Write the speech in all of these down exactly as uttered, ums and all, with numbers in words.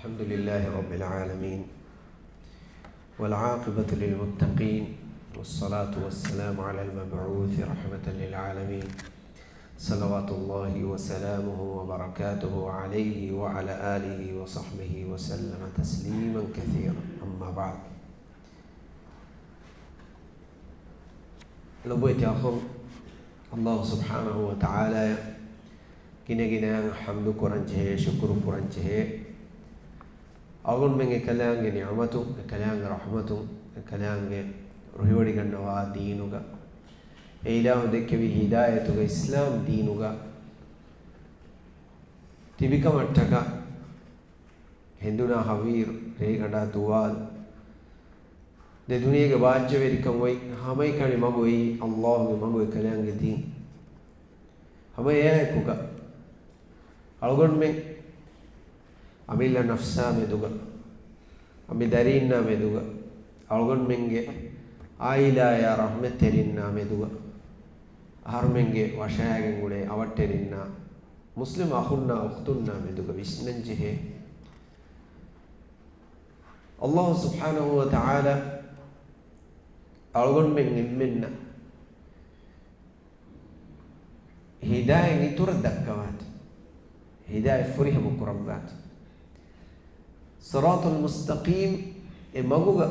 الحمد لله رب العالمين، والعاقبة للمتقين، والصلاة والسلام على المبعوث رحمة للعالمين، صلوات الله وسلامه وبركاته عليه وعلى آله وصحبه وسلم تسليما كثيرا. أما بعد. ލޮބުވެތި އަޚުން، ﷲ ސުބްޙާނަހޫ ވަތަޢާލާއަށް ގިނަގިނައިން ޙަމްދު ކުރަންޖެހޭ، ޝުކުރު ކުރަންޖެހޭ. އަޅުގަނޑުމެން އެކަލާނގެ ނިޢުމަތުން، އެކަލާނގެ ރަޙްމަތުން، އެކަލާނގެ ރުހިވޮޑިގަންނަވާ ދީނުގަ، އެ އިލާހު ދެއްކެވި ހިދާޔަތުގަ، އިސްލާމް ދީނުގަ ތިބިކަމަށްޓަކާ، ހެނދުނާ ހަވީރު، ރޭގަނޑާ ދުވާލު، ދެ ދުނިޔޭގެ ބާއްޖަވެރިކަން އޮތް ހަމައެކަނި މަގު އެއީ ﷲ ގެ މަގު، އެކަލާނގެ ދީން. ހަމަ އެއާއެކުގަ އަޅުގަނޑުމެން އަމިއްލަ ނަފްސާ މެދުގަ، އަނބި ދަރީންނާ މެދުގަ، އަޅުގަނޑުމެންގެ އާއިލާޔާ ރަޙްމަތްތެރިންނާ މެދުގަ، އަހަރުމެންގެ ވަށާގެން އުޅޭ އަވަށްޓެރިންނާ، މުސްލިމް އަޚުންނާ އުޚްތުންނާ މެދުގަ ވިސްނަންޖެހޭ، ﷲ ސުބްޙާނަހޫ ވަތަޢާލާ އަޅުގަނޑުމެން އެންމެންނަށް ހިދާޔަތް އިތުރަށް ދައްކަވާތި. ހިދާޔަތް ފުރިހަމަ ކުރައްވާތި. ޞިރާޠުލް މުސްތަޤީމް އެ މަގުގަ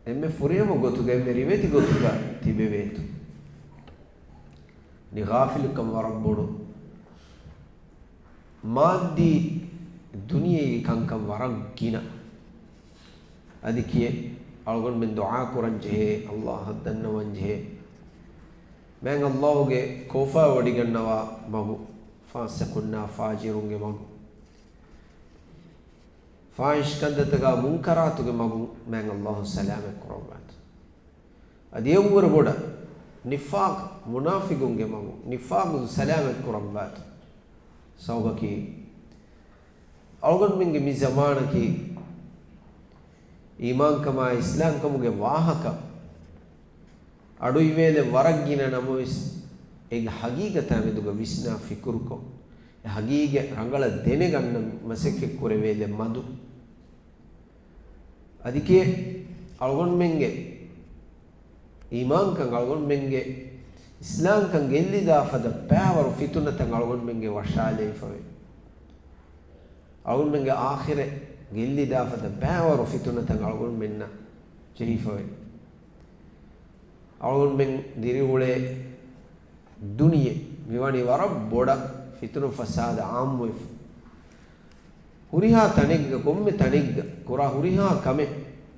އެންމެ ފުރިހަމަ ގޮތުގަ، އެންމެ ރިވެތި ގޮތުގަ ތިބެވޭތޯ. މި ޣާފިލުކަން ވަރަށް ބޮޑު. މާއްދީ ދުނިޔެއީ ކަންކަން ވަރަށް ގިނަ. އަދި ކިޔެ އަޅުގަނޑުމެން ދުޢާ ކުރަން ޖެހޭ، ﷲ އަށް ދަންނަވަން ޖެހޭ. މާތް ﷲ ގެ ކޯފާ ވޮޑިގަންނަވާ މަގު، ފާސިޤުންނާ ފާޖިރުންގެ މަގު، ފާޙިޝް ކަންތައްތަކާ މުންކަރާތުގެ މަގު މާތް ﷲ ސަލާމަތް ކުރައްވާތި. އަދި އެއަށްވުރެ ބޮޑަށް ނިފާޤް، މުނާފިޤުންގެ މަގު، ނިފާޤު ސަލާމަތް ކުރައްވާތި. ސަބަބަކީ، އަޅުގަނޑުމެންގެ މި ޒަމާނަކީ އީމާންކަމާ އިސްލާމްކަމުގެ ވާހަކަ އަޑުއިވޭލެއް ވަރަށް ގިނަ ނަމަވެސް، އޭގެ ހަގީގަތާ މެދުގަ ވިސްނާ ފިކުރުކޮށް، އެ ހަގީގަތް ރަނގަޅަށް ދެނެގަންނަން މަސައްކަތް ކުރެވޭލެއް މަދު. އަދި ކިޔެ އަޅުގަނޑުމެންގެ އީމާންކަން، އަޅުގަނޑުމެންގެ އިސްލާމްކަން ގެއްލިދާ ފަދަ ބައިވަރު ފިތުނަތައް އަޅުގަނޑުމެންގެ ވަށާލެވިފަވޭ. އަޅުގަނޑުމެންގެ އާޚިރަތް ގެއްލިދާ ފަދަ ބައިވަރު ފިތުނަތައް އަޅުގަނޑުމެންނަށް ޖެހިފަވޭ. އަޅުގަނޑުމެން ދިރިއުޅޭ ދުނިޔެ މިވަނީ ވަރަށް ބޮޑަށް ފިތުނަ ފަސާދަ އާއްމުވެފަ. ހުރިހާ ތަނެއްގަ، ކޮންމެ ތަނެއްގަ ކުރާ ހުރިހާ ކަމެއް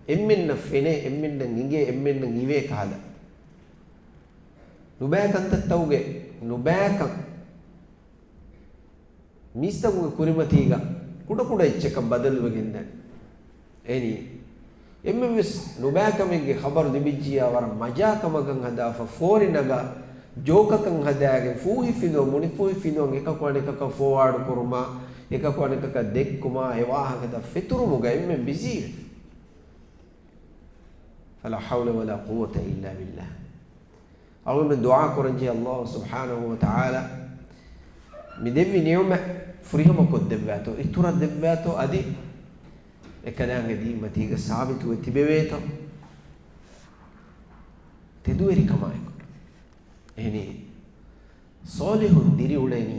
އެންމެންނަށް ފެނޭ، އެންމެންނަށް އިނގޭ، އެންމެންނަށް އިވޭ ކަހަލަ. ނުބައި ކަންތައްތަކުގެ ނުބައިކަން މީސްތަކުގެ ކުރިމަތީގަ ކުޑަކުޑަ އެއްޗަކަށް ބަދަލުވެގެންދަނީ. އެނީ، އެންމެންވެސް ނުބައިކަމެއްގެ ޚަބަރު ލިބިއްޖިއްޔާ ވަރަށް މަޖާކަމަކަށް ހަދާފަ، ފޯރި ނަގާ، ޖޯކަކަށް ހަދާގެން، ފޫހިފިލުވަ، މުނިފޫހިފިލުވަން އެކަކު އަނެކަކަށް ފޯވާޑު ކުރުމާ، އެކަކު އަނެކަކަށް ދެއްކުމާ، އެ ވާހަކަތައް ފެތުރުމުގަ އެންމެން ބިޒީވެފަ. فلا حول ولا قوة إلا بالله. އަޅުގަނޑުމެން ދުޢާ ކުރަންޖެހޭ ﷲ ސުބްޙާނަހޫ ވަތަޢާލާ މި ދެއްވި ނިޢުމަތް ފުރިހަމަ ކޮށްދެއްވާތޯ، އިތުރަށް ދެއްވާތޯ، އަދި އެކަލާނގެ ދީންމަތީގަ ސާބިތުވެ ތިބެވޭތޯ. ތެދުވެރިކަމާއެކު. އެހެނީ، ޞާލިޙުން ދިރިއުޅެނީ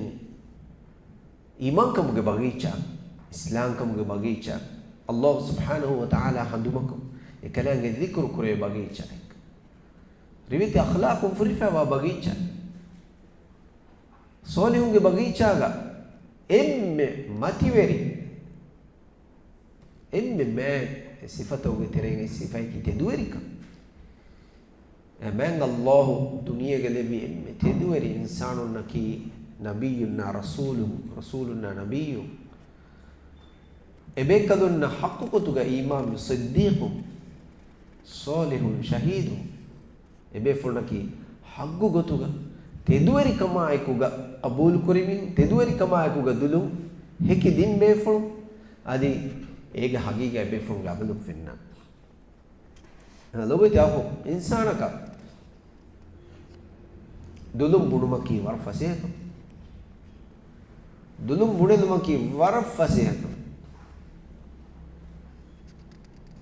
އީމާންކަމުގެ ބަގީޗާ، އިސްލާމްކަމުގެ ބަގީޗާ، ﷲ ސުބްޙާނަހޫ ވަތަޢާލާ ހަނދުމަކޮށް، އެކަލާނގެ ޛިކުރު ކުރޭ ބަގީޗާއެއް. ރިވެތި އަޚްލާޤުން ފުރިފައިވާ ބަގީޗާ. ޞާލިޙުންގެ ބަގީޗާގަ އެންމެ މަތިވެރި، އެންމެ މާތް ސިފަތަކުގެ ތެރެއިން އެއް ސިފައަކީ ތެދުވެރިކަން. އެ މާތް ﷲ ދުނިޔޭގަ ލެއްވި އެންމެ ތެދުވެރި އިންސާނުންނަކީ ނަބިއްޔުންނާ ރަސޫލުން، ރަސޫލުންނާ ނަބިއްޔުން. އެބޭކަލުންނަށް ޙައްޤު ގޮތުގަ އީމާންވި ޞިއްދީޤުން، ޞާލިޙުން، ޝަހީދުން. އެބޭފުޅުންނަކީ ޙައްޤު ގޮތުގަ ތެދުވެރިކަމާއެކުގަ ޤަބޫލުކުރިމީހުން، ތެދުވެރިކަމާއެކުގަ ދުލުން ހެކި ދިން ބޭފުޅުން. އަދި އޭގެ ޙަޤީޤަތް އެބޭފުޅުންގެ ޢަމަލުން ފެންނަ. ލޮބުވެތި އަޚު، އިންސާނަކަށް ދުލުން ބުނުމަކީ ވަރަށް ފަސޭހަކަން. ދުލުން ބުނެލުމަކީ ވަރަށް ފަސޭހަކަން.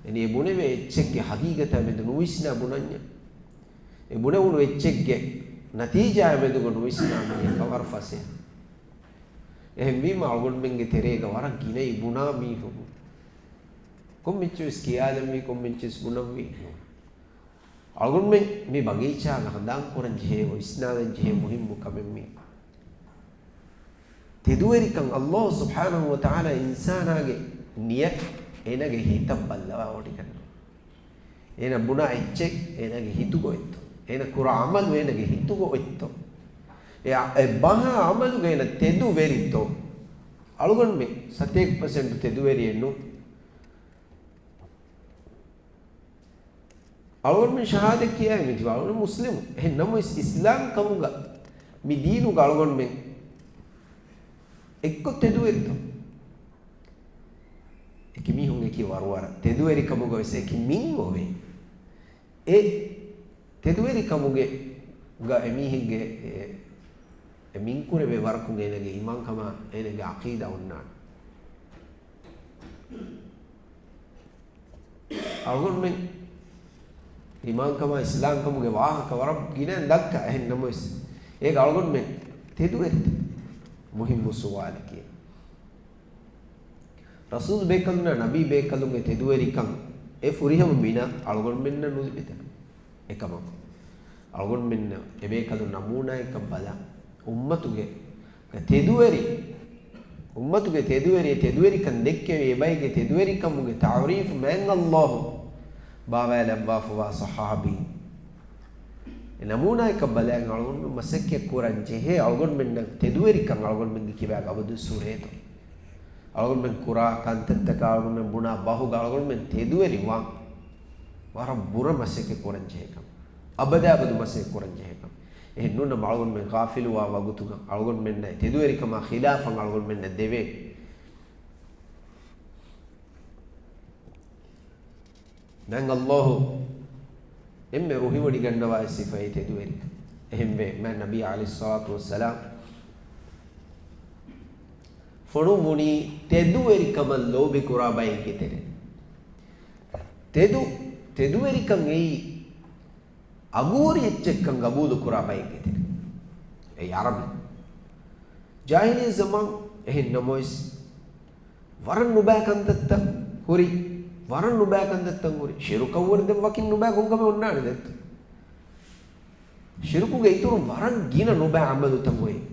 އެނީ އެ ބުނެވޭ އެއްޗެއްގެ ހަގީގަތާ މެދު ނުވިސްނާ ބުނަންޏާ، އެ ބުނެވުނު އެއްޗެއްގެ ނަތީޖާ މެދުގަ ނުވިސްނާ މީހަކަށް ވަރަށް ފަސޭހަ. އެހެންވީމަ އަޅުގަނޑުމެންގެ ތެރޭގަ ވަރަށް ގިނައީ ބުނާ މީހުން. ކޮންމެއްޗެއް ވެސް ކިޔާލަންވީ، ކޮންމެއްޗެއް ވެސް ބުނަންވީ. އަޅުގަނޑުމެން މި ބަގީޗާގަ ހަނދާން ކުރަން ޖެހޭ، ވިސްނާލަން ޖެހޭ މުހިއްމު ކަމެއް މީ. ތެދުވެރިކަން ﷲ ސުބްޙާނަހޫ ވަތަޢާލާ އިންސާނާގެ ނިޔަތް އޭނަގެ ހިތަށް ބައްލަވާ ވޮޑިގަންނަ. އޭނަ ބުނާ އެއްޗެއް އޭނަގެ ހިތުގަ އޮތްތޯ؟ އޭނަ ކުރާ ޢަމަލު އޭނަގެ ހިތުގަ އޮތްތޯ؟ އެ، އެ ބަހާ ޢަމަލުގަ އޭނަ ތެދުވެރިތޯ؟ އަޅުގަނޑުމެން ސަތޭކަ ޕަސެންޓް ތެދުވެރިއެއް ނޫން. އަޅުގަނޑުމެން ޝަހާދަތް ކިޔައި މިތިބާ އަޅުގަނޑު މުސްލިމު. އެހެން ނަމަވެސް އިސްލާމް ކަމުގަ މި ދީނުގަ އަޅުގަނޑުމެން އެއްކޮށް ތެދުވެރިތޯ؟ އެކި މީހުން އެކި ވަރުވަރަށް ތެދުވެރިކަމުގަ ވެސް އެކި މިން އޮވޭ. އެ ތެދުވެރިކަމުގެ ގަ އެމީހެއްގެ އެ، އެ މިންކުރެވޭ ވަރަކުން އޭނަގެ އީމާންކަމާ އޭނަގެ ޢަޤީދާ އޮންނާނެ. އަޅުގަނޑުމެން އީމާންކަމާ އިސްލާމްކަމުގެ ވާހަކަ ވަރަށް ގިނައިން ދައްކާ، އެހެން ނަމަވެސް އޭގަ އަޅުގަނޑުމެން ތެދުވެރިތަ؟ މުހިއްމު ސުވާލަކީ. ރަސޫލު ބޭކަލުންނާ ނަބީ ބޭކަލުންގެ ތެދުވެރިކަން އެ ފުރިހަމަ މިނަށް އަޅުގަނޑުމެންނަށް ނުލިބިތަ؟ އެކަމަކު، އަޅުގަނޑުމެންނަށް އެބޭކަލުން ނަމޫނާއެއްކަން ބަލާ، އުއްމަތުގެ ތެދުވެރި، އުއްމަތުގެ ތެދުވެރި، ތެދުވެރިކަން ދެއްކެވި އެބައެއްގެ ތެދުވެރިކަމުގެ ތަޢުރީފު މާތް ﷲ ބާވާލައްވާފަވާ ޞަޙާބީ. އެ ނަމޫނާއަކަށް ބަލާގެން އަޅުގަނޑު މަސައްކަތް ކުރަން ޖެހޭ، އަޅުގަނޑުމެންނަށް ތެދުވެރިކަން އަޅުގަނޑުމެންގެ ކިބާގަ އަބަދު ހުރޭތޯ؟ އަޅުގަނޑުމެން ކުރާ ކަންތައްތަކާ، އަޅުގަނޑުމެން ބުނާ ބަހުގަ އަޅުގަނޑުމެން ތެދުވެރި ވާން ވަރަށް ބުރަ މަސައްކަތް ކުރަން ޖެހޭ ކަމެއް. އަބަދާ އަބަދު މަސައްކަތް ކުރަން ޖެހޭ ކަމެއް. އެހެން ނޫން ނަމަ އަޅުގަނޑުމެން ޣާފިލުވާ ވަގުތުގަ އަޅުގަނޑުމެންނަށް ތެދުވެރިކަމާ ޚިލާފަށް އަޅުގަނޑުމެންނަށް ދެވޭ. މާތް ﷲ އެންމެ ރުހިވޮޑިގަންނަވާ ސިފައެއް ތެދުވެރިކަން. އެހެންވެ، މާތް ނަބީ ޢަލައިހިއްޞަލާތު ވައްސަލާމް ފޮނުއްވުނީ ތެދުވެރިކަމަށް ލޯބިކުރާ ބައެއްގެ ތެރެ. ތެދު، ތެދުވެރިކަން އެއީ އަގުހުރި އެއްޗެއްކަން ގަބޫލުކުރާ ބައެއްގެ ތެރެ. އެއީ ޢަރަބިން. ޖާހިލީ ޒަމާން އެހެން ނަމަވެސް، ވަރަށް ނުބައި ކަންތައްތައް ހުރި، ވަރަށް ނުބައި ކަންތައްތައް ހުރި. ޝިރުކަށްވުރެ ދެން ވަކިން ނުބައި ކޮންކަމެއް އޮންނާނެ ދެއްތަ؟ ޝިރުކުގެ އިތުރުން ވަރަށް ގިނަ ނުބައި ޢަމަލުތައް އޮތް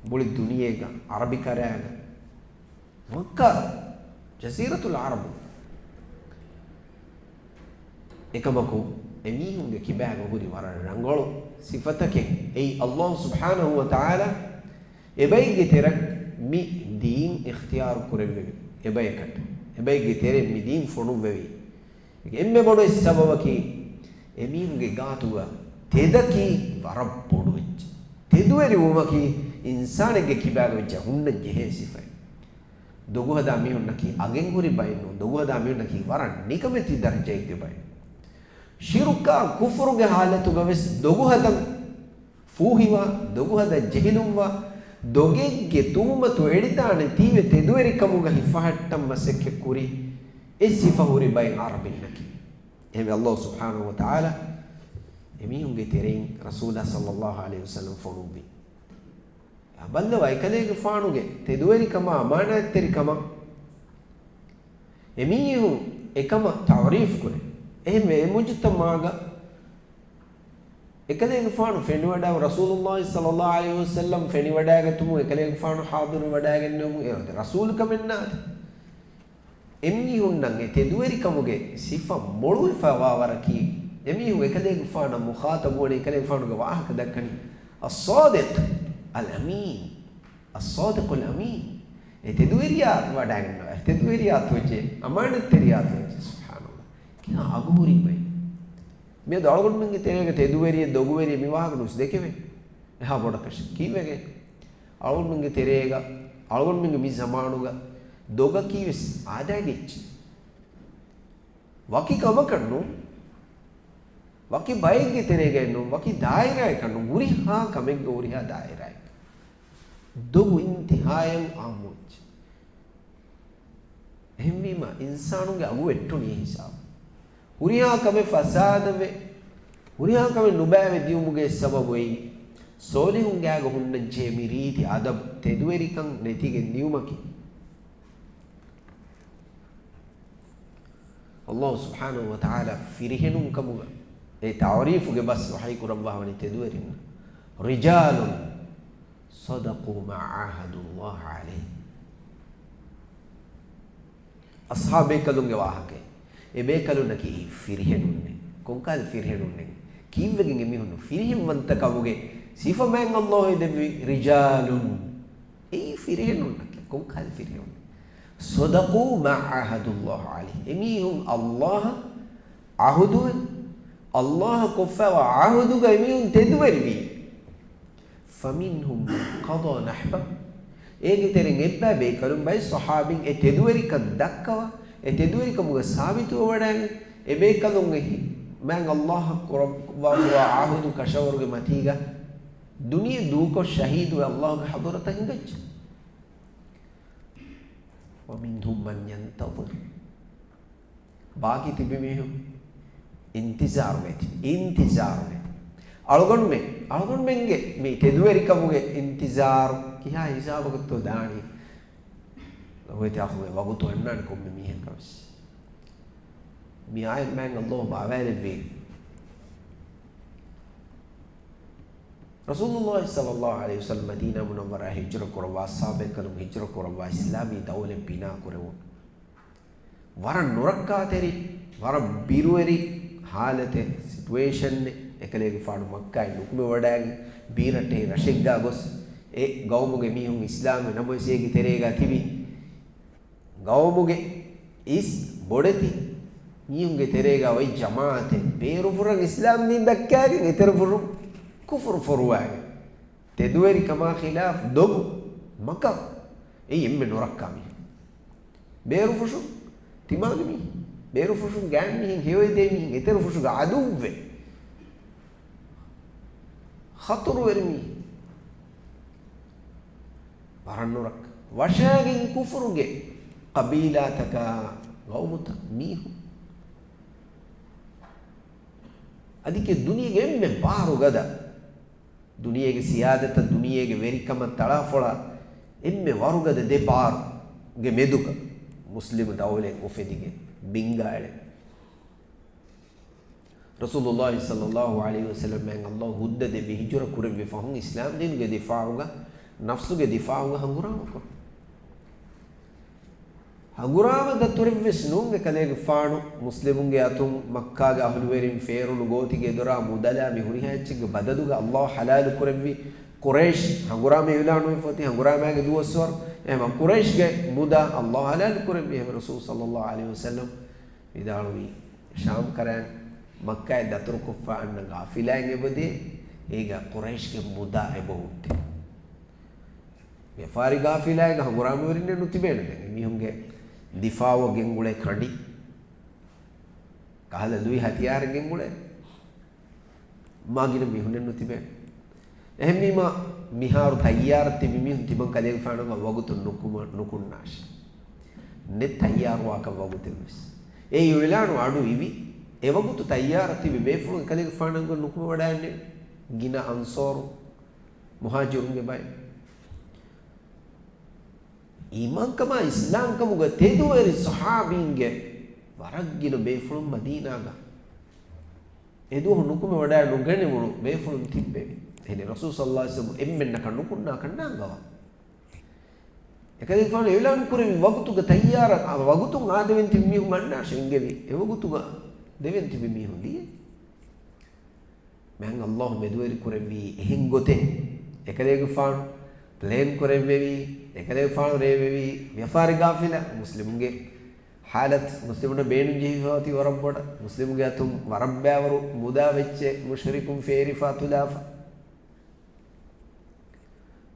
މުޅި ދުނިޔޭގަ، ޢަރަބިކަރައިގަ، މައްކާ، ޖަޒީރަތުލް ޢަރަބު. އެކަމަކު، އެމީހުންގެ ކިބާގަ ހުރި ވަރަށް ރަނގަޅު ސިފަތަކެއް. އެއީ، ﷲ ސުބްޙާނަހޫ ވަތަޢާލާ އެބައެއްގެ ތެރެއަށް މި ދީން އިޚްތިޔާރު ކުރެއްވެވި އެބަޔަކަށް، އެބައެއްގެ ތެރެއަށް މި ދީން ފޮނުއްވެވި. އެންމެ ބޮޑު ސަބަބަކީ، އެމީހުންގެ ގާތުގަ ތެދަކީ ވަރަށް ބޮޑު އެއްޗެއް. ތެދުވެރިވުމަކީ އިންސާނެއްގެ ކިބާގަ ވެއްޖެ ހުންނަން ޖެހޭ ސިފައެއް. ދޮގުހަދާ މީހުންނަކީ އަގެއް ހުރި ބައެއް ނޫން. ދޮގުހަދާ މީހުންނަކީ ވަރަށް ނިކަމެތި ދަރަޖައެއްގެ ބައެއް. ޝިރުކާ ކުފުރުގެ ޙާލަތުގަ ވެސް ދޮގުހަދަން ފޫހިވާ، ދޮގުހަދަން ޖެހިލުންވާ، ދޮގެއްގެ ތުހުމަތު އެޅިދާނެ ތީވެ ތެދުވެރިކަމުގަ ހިފަހައްޓަން މަސައްކަތްކުރި އެ ސިފަ ހުރި ބައެއް ޢަރަބިންނަކީ. އެހެންވެ، ﷲ ސުބްޙާނަހޫ ވަތަޢާލާ އެމީހުންގެ ތެރެއިން ރަސޫލާ ޞައްލައްލާހު ޢަލައިހި ވަސައްލަމަ ފޮނުއްވި. ބައްލަވާ، އެކަލޭގެފާނުގެ ތެދުވެރިކަމާ އަމާނާތްތެރިކަމަށް އެމީހުން އެކަމަށް ތަޢުރީފް ކުރޭ. އެހެންވެ، އެ މުޖުތަމަޢުގަ އެކަލޭގެފާނު ފެނިވަޑާ، ރަސޫލުﷲ ޞައްލައްލާހު ޢަލައިހި ވަސައްލަމަ ފެނިވަޑާގަތުމުން އެކަލޭގެފާނު ޙާޟިރު ވަޑާގެންނެވުމުން އެ ރަސޫލުކަމެއް ނާދެ. އެމީހުންނަށް އެ ތެދުވެރިކަމުގެ ސިފަ މޮޅުވެފަ ވާ ވަރަކީ، އެމީހުން އެކަލޭގެފާނަށް މުޚާޠަބުވަނީ، އެކަލޭގެފާނުގެ ވާހަކަ ދައްކަނީ، އައްޞާދިޤު އަލްއަމީން. އައްޞާދިޤުލް އަމީން. އެ ތެދުވެރިޔާ ވަޑާގަންނަވާ، ތެދުވެރިޔާ އަތުވެއްޖެ، އަމާނަތްތެރިޔާ އަތުވެއްޖެ. ސުބްޙާނަﷲ. ކިހާ އަގުހުރި ބައެއް. މިއަދު އަޅުގަނޑުމެންގެ ތެރޭގަ ތެދުވެރިއެއް، ދޮގުވެރިއެއް މި ވާހަކަ ނުވެސް ދެކެވޭ. އެހާ ބޮޑަކަށެއް. ކީއްވެގެން؟ އަޅުގަނޑުމެންގެ ތެރޭގަ، އަޅުގަނޑުމެންގެ މި ޒަމާނުގަ ދޮގަކީ ވެސް އާދައިގެ އެއްޗެއް. ވަކި ކަމަކަށް ނޫން، ވަކި ބައެއްގެ ތެރޭގައެއް ނޫން، ވަކި ދާއިރާއަކަށް ނޫން، ހުރިހާ ކަމެއްގެ ހުރިހާ ދާއިރާއެއް. ދޮގު އިންތިހާއަށް އާއްމުވެއްޖެ. އެހެންވީމަ، އިންސާނުންގެ އަގު ވެއްޓުނީ އެ ހިސާބު. ހުރިހާ ކަމެއް ފަސާދަވެ، ހުރިހާ ކަމެއް ނުބައިވެ ދިޔުމުގެ ސަބަބު އެއީ، ޞާލިޙުންގެ އާގަ ހުންނަންޖެހޭ މި ރީތި އަދަބު ތެދުވެރިކަން ނެތިގެން ދިޔުމަކީ. ﷲ ސުބްޙާނަހޫ ވަތަޢާލާ ފިރިހެނުން ކަމުގަ އެ ތަޢުރީފުގެ ބަސް ވަޙީ ކުރައްވާ ވަނީ ތެދުވެރިންނަށް. رجال صدقوا ما عاهدوا الله عليه. އަޞްޙާބޭކަލުންގެ ވާހަކައެއް. އެ ބޭކަލުންނަކީ ފިރިހެނުންނޭ. ކޮންކަހަލަ ފިރިހެނުންނޭ؟ ކީއްވެގެން އެމީހުން ފިރިހެންވަންތަކަމުގެ ސިފަ މާތް ﷲ ދެއްވި؟ رجال. އެއީ ފިރިހެނުންނަކީ. ކޮންކަހަލަ ފިރިހެނުން؟ صدقوا ما عاهدوا الله عليه. އެމީހުން ﷲ އަށް ޢަހުދުވެ، ﷲ އަށް ކޮށްފައިވާ ޢަހުދުގަ އެމީހުން ތެދުވެރިވީ. فمنهم من قضى نحبه. އޭގެ ތެރެއިން އެއްބައި ބޭކަލުން ބައެއް ޞަޙާބީން އެ ތެދުވެރިކަން ދައްކަވާ، އެ ތެދުވެރިކަމުގަ ސާބިތުވެވަޑައިގެން، އެ ބޭކަލުން އެ މާތް ﷲ އަށް ކުރައްވާފައިވާ ޢަހުދު ކަށަވަރުގެ މަތީގަ ދުނިޔެ ދޫކޮށް ޝަހީދުވެ ﷲ ގެ ޙަޟުރަތަށް ހިނގައްޖެ. ومنهم من ينتظر. ބާކީ ތިބި މީހުން އިންތިޒާރުގައި ތިބި. އިންތިޒާރުގައި. އަޅުގަނޑުމެން، އަޅުގަނޑުމެންގެ މި ތެދުވެރިކަމުގެ އިންތިޒާރު ކިހާ ހިސާބަކަށްތޯ ދާނީ؟ ލޮބުވެތި އަޚުން ވަގުތު އަންނާނެ ކޮންމެ މީހަކަށް ވެސް. މި އާޔަތް މާތް ﷲ ބާވައިލެއްވީ. ރަސޫލުﷲ ޞައްލަﷲ ޢަލައިހި ވަސައްލަމް މަދީނާ މުނައްވަރާ ހިޖްރަ ކުރައްވާ، އަޞްޙާބޭކަލުން ހިޖްރަ ކުރައްވާ، އިސްލާމީ ދައުލަތް ބިނާ ކުރެވުނު. ވަރަށް ނުރައްކާތެރި، ވަރަށް ބިރުވެރި ޙާލަތެއް، ސިޓުއޭޝަނެއް. އެކަލޭގެފާނު މައްކާއިން ނުކުމެވަޑައިގެން، ބީރައްޓެހި ރަށެއްގާ ގޮސް، އެ ގައުމުގެ މީހުން އިސްލާމްވެ ނަމަވެސް އޭގެ ތެރޭގާ ތިބި ގައުމުގެ އިސް ބޮޑެތި މީހުންގެ ތެރޭގާ އޮތް ޖަމާޢަތެއް ބޭރުފުށަށް އިސްލާމް ދީން ދައްކައިގެން އެތެރެފުށުން ކުފުރު ފޮރުވައިގެން، ތެދުވެރިކަމާ ޚިލާފް ދޮގު، މަކަރު، އެއީ އެންމެ ނުރައްކާ މީހުން. ބޭރުފުށުން ތިމާގެ މީހުން، ބޭރުފުށުން ގާތް މީހުން، ހެޔޮއެދޭ މީހުން، އެތެރެފުށުގެ ޢަދުއްވެއް، ޚަތުރުވެރި މީހުން. ވަރަށް ނުރައްކާ. ވަށައިގެން ކުފުރުގެ ޤަބީލާތަކާ، ގައުމުތައް، މީހުން. އަދި ކިޔޭ ދުނިޔޭގެ އެންމެ ބާރުގަދަ، ދުނިޔޭގެ ސިޔާދަތަށް، ދުނިޔޭގެ ވެރިކަމަށް ތަޅާފޮޅާ އެންމެ ވަރުގަދަ ދެ ބާރުގެ މެދުގަ މުސްލިމު ދައުލަތް އުފެދިގެން ބިންގާ އެޅެން. ރަސޫލުﷲ ޞައްލަﷲ ޢަލައިހި ވަސައްލަމް މާތް ﷲ ހުއްދަ ދެއްވި، ހިޖުރަ ކުރެއްވި ފަހުން އިސްލާމް ދީނުގެ ދިފާޢުގަ، ނަފްސުގެ ދިފާޢުގަ ހަނގުރާމަކުރުން. ހަނގުރާމަ ދަތުރެއްވެސް ނޫން އެކަލޭގެފާނު މުސްލިމުންގެ އަތުން މައްކާގެ އަހުލުވެރިން ފޭރުނު ގޯތިގެ ދޮރާ މުދަލާ މި ހުރިހާ އެއްޗެއްގެ ބަދަލުގަ ﷲ ޙަލާލު ކުރެއްވި ޤުރައިޝް ހަނގުރާމަ އިޢުލާނުވެފަ އޮތީ ހަނގުރާމައިގެ ދުވަސްވަރު. އެހެން ޤުރައިޝްގެ މުދާ ﷲ ޙަލާލު ކުރެއްވި. އެހެން ރަސޫލު ޞައްލަﷲ ޢަލައިހި ވަސައްލަމް ވިދާޅުވީ، ޝާމް ކަރައިން މައްކާއިން ދަތުރުކޮށްފަ އަންނަ ޤާފިލާއެއް އެބަދޭ، އޭގަ ޤުރައިޝްގެ މުދާ އެބަހުއްޓޭ. ވިޔަފާރި ޤާފިލާއެއްގަ ހަނގުރާމަވެރިންނެއް ނުތިބޭނެ. ދެން އެމީހުންގެ ދިފާޢަށް ގެންގުޅޭ ކަނޑި، ކަހަލަ ލުއި ހަތިޔާރެއް ގެންގުޅޭ މާ ގިނަ މީހުންނެއް ނުތިބޭނެ. އެހެންވީމަ، މިހާރު ތައްޔާރަށް ތިބި މީހުން ތިމަން ކަލޭގެފާނުގެ ވަގުތުން ނުކުމަ-، ނުކުންނާށި. ނެތް ތައްޔާރުވާކަށް ވަގުތެއްވެސް. އެ އިޢުލާނު އަޑު އިވި. އެވަގުތު ތައްޔާރަށް ތިބި ބޭފުޅުން އެކަލޭގެފާނުގެ ނުކުމެވަޑައިގެންނެވި. ގިނަ އަންޞާރު މުހާޖިރުންގެ ބައެއް. އީމާންކަމާ އިސްލާމްކަމުގެ ތެދުވެރި ޞަޙާބީންގެ ވަރަށްގިނަ ބޭފުޅުން މަދީނާގަ އެދުވަހު ނުކުމެވަޑައި ނުގަނެވުނު ބޭފުޅުން ތިއްބެވި. އެހެނީ ރަސޫލު ޞައްލަﷲ ޢަލައިހި ވަސައްލަމް އެންމެންނަކަށް ނުކުންނާކަށް ނާނގަވާ. އެކަލޭގެފާނު އިޢުލާން ކުރެއްވި ވަގުތުގަ ތައްޔާރަށް، އަ، ވަގުތުން އާދެވެން ތިބި މީހުން އަންނާށޭ އިނގެވި. އެވަގުތުގަ ދެވެން ތިބި މީހުން ދިޔަ. މާތް ﷲ މެދުވެރި ކުރެއްވީ އެހެން ގޮތެއް. އެކަލޭގެފާނު ޕްލޭން ކުރެއްވެވީ، އެކަލޭގެފާނު ރޭވެވީ، ވިޔަފާރި ޤާފިލާ، މުސްލިމުންގެ ޙާލަތު، މުސްލިމުންނަށް ބޭނުން ޖެހިފަ އޮތީ ވަރަށް ބޮޑަށް، މުސްލިމުންގެ އަތުން ވަރަށް ބައިވަރު މުދާ ވެއްޗެއް، މުޝްރިކުން ފޭރިފަ ތުލާފަ.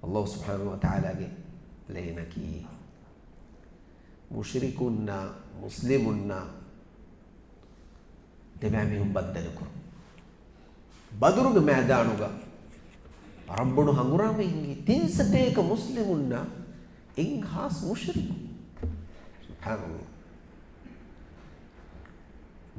ﷲ ސުބްޙާނަހޫ ވަތަޢާލާގެ ޕްލޭނަކީ، މުޝްރިކުންނާ މުސްލިމުންނާ ދެބައިމީހުން ބައްދަލުކުރުން. ބަދުރުގެ މައިދާނުގަ ވަރަށް ބޮޑު ހަނގުރާމައެއް ހިނގި. ތިން ސަތޭކަ މުސްލިމުންނާ އެއްހާސް މުޝްރިކުން. ސުބްޙާނަﷲ.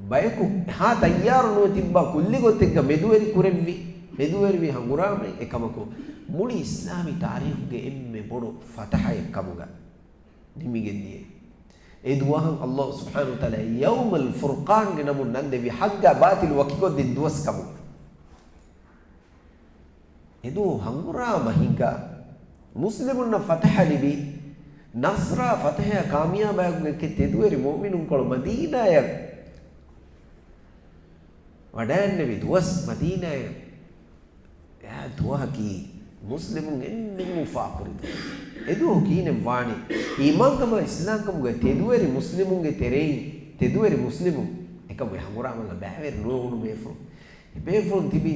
ބަޔަކު އެހާ ތައްޔާރު ނުވެ ތިއްބާ ކުއްލި ގޮތެއްގަ މެދުވެރި ކުރެއްވި، މެދުވެރިވި ހަނގުރާމައެއް. އެކަމަކު، މުޅި އިސްލާމީ ތާރީޚުގެ އެންމެ ބޮޑު ފަތަޙައެއް ކަމުގަ ނިމިގެން ދިޔައީ. އެ ދުވަހަށް ﷲ ސުބްޙާނަހޫ ވަތަޢާލާ ޔައުމަލް ފުރްޤާންގެ ނަމުން ނަން ދެއްވި، ޙައްޤާ ބާޠިލު ވަކިކޮށްދިން ދުވަސް ކަމުގަ. އެދުވަހު ހަނގުރާމަ ހިނގާ، މުސްލިމުންނަށް ފަތަޙަ ލިބި، ނަޞްރާ ފަތަޙައާ ކާމިޔާބާއެކުގެ ތެދުވެރި މުއުމިނުންކޮޅު މަދީނާއަށް ވަޑައިންނެވި ދުވަސް، މަދީނާއަށް އެ ދުވަހަކީ މުސްލިމުން އެންމެން އުފާކުރި ދުވަސް. އެދުވަހު ކިހިނެއް ވާނީ؟ އީމާންކަމާ އިސްލާމްކަމުގެ ތެދުވެރި މުސްލިމުންގެ ތެރެއިން، ތެދުވެރި މުސްލިމުން އެކަމު ހަނގުރާމައިގަ ބައިވެރި ނުވެވުނު ބޭފުޅުން. އެ ބޭފުޅުން ތިބީ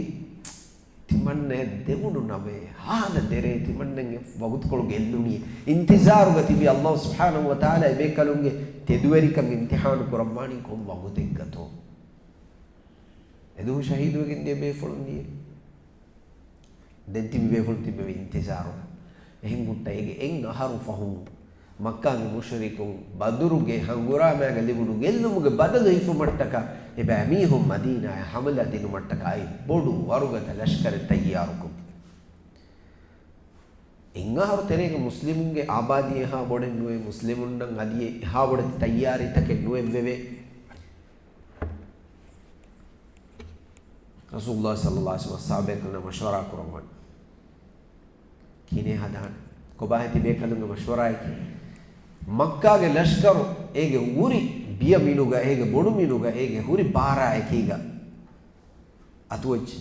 ތިމަންނައަށް ދެވުނު ނަމޭ، ހާދަ ދެރޭ ތިމަންނަގެ ވަގުތުކޮޅު ގެއްލުނީ. އިންތިޒާރުގަ ތިބި ﷲ ސުބްޙާނަހޫ ވަތަޢާލާ އެބޭކަލުންގެ ތެދުވެރިކަން އިމްތިޙާނު ކުރައްވާނީ ކޮން ވަގުތެއްގަތޯ؟ އެދުވަހު ޝަހީދުވެގެން ދިޔަ ބޭފުޅުން ދިޔަ. ދެން ތިބި ބޭފުޅުން ތިބެވި އިންތިޒާރުގަ. އެހެން ހުއްޓަ އޭގެ އެއް އަހަރު ފަހުން މައްކާގެ މުޝްރިކުން ބަދުރުގެ ހަނގުރާމައިގަ ލިބުނު ގެއްލުމުގެ ބަދަލު ހިފުމަށްޓަކާ، އެބައިމީހުން މަދީނާއަށް ހަމަލާ ދިނުމަށްޓަކާ އެ ބޮޑު ވަރުގަދަ ލަޝްކަރެއް ތައްޔާރުކޮށް. އެއް އަހަރު ތެރޭގަ މުސްލިމުންގެ އާބާދީ އެހާ ބޮޑެއް ނުވޭ، މުސްލިމުންނަށް އަދި އެހާ ބޮޑެތި ތައްޔާރީތަކެއް ނުއެއްވެވޭ. ރަސޫލުﷲ ޞައްލަﷲ ޢަލައިހި ވަސައްލަމަ އަޞްޙާބޭކަލުންނާ މަޝްވަރާ ކުރައްވަން. ކިހިނެއް ހަދާނެ؟ ކޮބާހޭ ތިބޭކަލުންގެ މަޝްވަރާއަކީ؟ މައްކާގެ ލަޝްކަރު އޭގެ ހުރި ބިޔަ މިނުގަ، އޭގެ ބޮޑު މިނުގަ، އޭގެ ހުރި ބާރާއެކީގަ އަތުވެއްޖެ.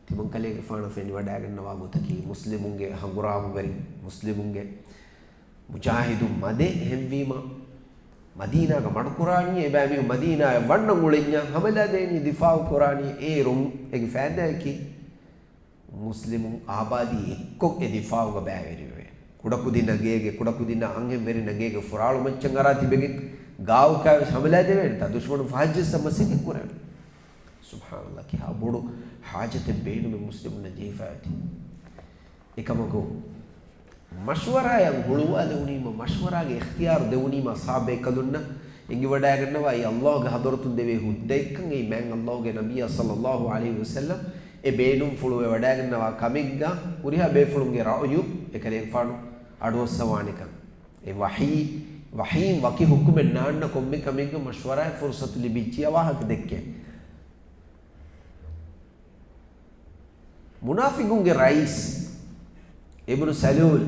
ތިމަންކަލޭގެފާނަށް ފެނިވަޑައިގަންނަވާ ގޮތަކީ، މުސްލިމުންގެ ހަނގުރާމަވެރިން، މުސްލިމުންގެ މުޖާހިދުން މަދެއް އެހެންވީމަ، މަދީނާގަ މަޑުކުރާނީ، އެބައިމީހުން މަދީނާއަށް ވަންނަން އުޅެންޏާ ހަމަލާ ދޭނީ، ދިފާޢު ކުރާނީ. އޭރުން އޭގެ ފައިދާއަކީ، މުސްލިމުން އާބާދީ އެއްކޮށް އެ ދިފާޢުގަ ބައިވެރިވެވޭ. ކުޑަކުދިންނަށް ގޭގެ، ކުޑަކުދިންނަށް އަންހެން ވެރިންނަށް ގޭގެ ފުރާޅު މައްޗަށް އަރާ ތިބެގެން ގާއުކާވެސް ހަމަލާ ދެވޭނެތާ، ދުޝްމަނުން ފަހައްޖައްސަން މަސައްކަތް ކުރެވޭނެ. ސުބްޙާނަﷲ، ކިހާ ބޮޑު ޙާޖަތެއް ބޭނުމެއް މުސްލިމުންނަށް ޖެހިފައި އޮތީ. އެކަމަކު، މަޝްވަރާއަށް ހުޅުވާލެވުނީމަ، މަޝްވަރާގެ އިޚްތިޔާރު ދެވުނީމަ، ޞަޙާބޭކަލުންނަށް އެނގިވަޑައިގަންނަވާ، އެ ﷲގެ ޙަޟްރަތުން ދެވޭ ހުއްދައެއްކަން. އެއީ މާތް ﷲގެ ނަބިއްޔާ ޞައްލަﷲ ޢަލައިހި ވަސައްލަމް އެ ބޭނުންފުޅުވެވަޑައިގަންނަވާ ކަމެއްގަ، ހުރިހާ ބޭފުޅުންގެ ރައުޔު އެކަލޭގެފާނު އަޑުއައްސަވާނެކަން. އެ ވަޙީ، ވަޙީން ވަކި ޙުކުމެއް ނާންނަ ކޮންމެ ކަމެއްގަ މަޝްވަރާއަށް ފުރުޞަތު ލިބިއްޖިޔާ ވާހަކަ ދެއްކޭ. މުނާފިޤުންގެ ރައީސް އިބްނު ސަލޫލް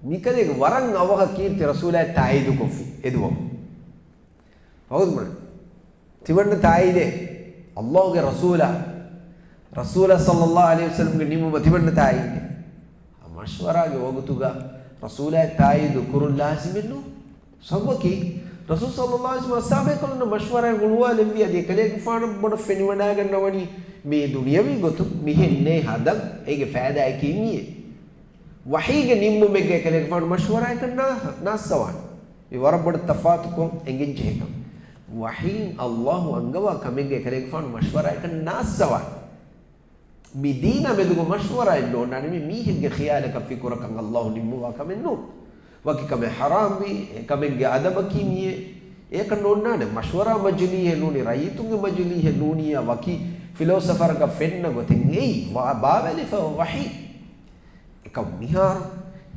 މިކަލޭގެ ވަރަށް އަވަހަށް ކީރިތި ރަސޫލާއަށް ތާއީދުކޮށްފި އެދުވަހު. ހައުދު ބުނެ. ތިމަންނަ ތާއީދޭ. ﷲގެ ރަސޫލާ، ރަސޫލާ ޞައްލަﷲ ޢަލައިހި ވަސައްލަމްގެ ނިމުމަށް ތިމަންނަ ތާއީދޭ. މަޝްވަރާގެ ވަގުތުގަ ރަސޫލާއަށް ތާއީދު ކުރުން ލާޒިމެއް ނޫން. ސަބަބަކީ، ރަސޫލު ޞައްލަﷲ ޢަލައިހި ވަސައްލަމް އަޞްޙާބޭކަލުންނަށް މަޝްވަރާއެއް ހުޅުވާލެއްވި އަދި އެކަލޭގެފާނަށް ބޮޑަށް ފެނިވަޑައިގަންނަވަނީ މީ ދުނިޔަވީ ގޮތުން މިހެން ނޭ ހަދަން އޭގެ ފައިދާއަކީ މިއޭ. ވަޙީގެ ނިންމުމެއްގަ އެކަލޭގެފާނު މަޝްވަރާއެއްކަން ނާ-، ނާއްސަވާނެ. މި ވަރަށް ބޮޑަށް ތަފާތުކޮށް އެނގެން ޖެހޭ ކަމެއް. ވަޙީން ﷲ އަންގަވާ ކަމެއްގަ އެކަލޭގެފާނު މަޝްވަރާއެއްކަން ނާއްސަވާނެ. މި ދީނާ މެދުގަ މަޝްވަރާއެއް ނޯންނާނެ. މި މީހެއްގެ ޚިޔާލަކަށް ފިކުރަކަށް ﷲ ނިންމުވާ ކަމެއް ނޫން. ވަކި ކަމެއް ޙަރާމްވީ، އެ ކަމެއްގެ އަދަބަކީ މިއޭ. އެކަން ނޯންނާނެ. މަޝްވަރާ މަޖިލީހެއް ނޫނީ، ރައްޔިތުންގެ މަޖިލީހެއް ނޫނީ، ވަކި ފިލޯސަފަރަކަށް ފެންނަ ގޮތެއް އެއީ. ވާ-، ބާވައިލިފައިވާ ވަޙީ. އެކަމް މިހާރު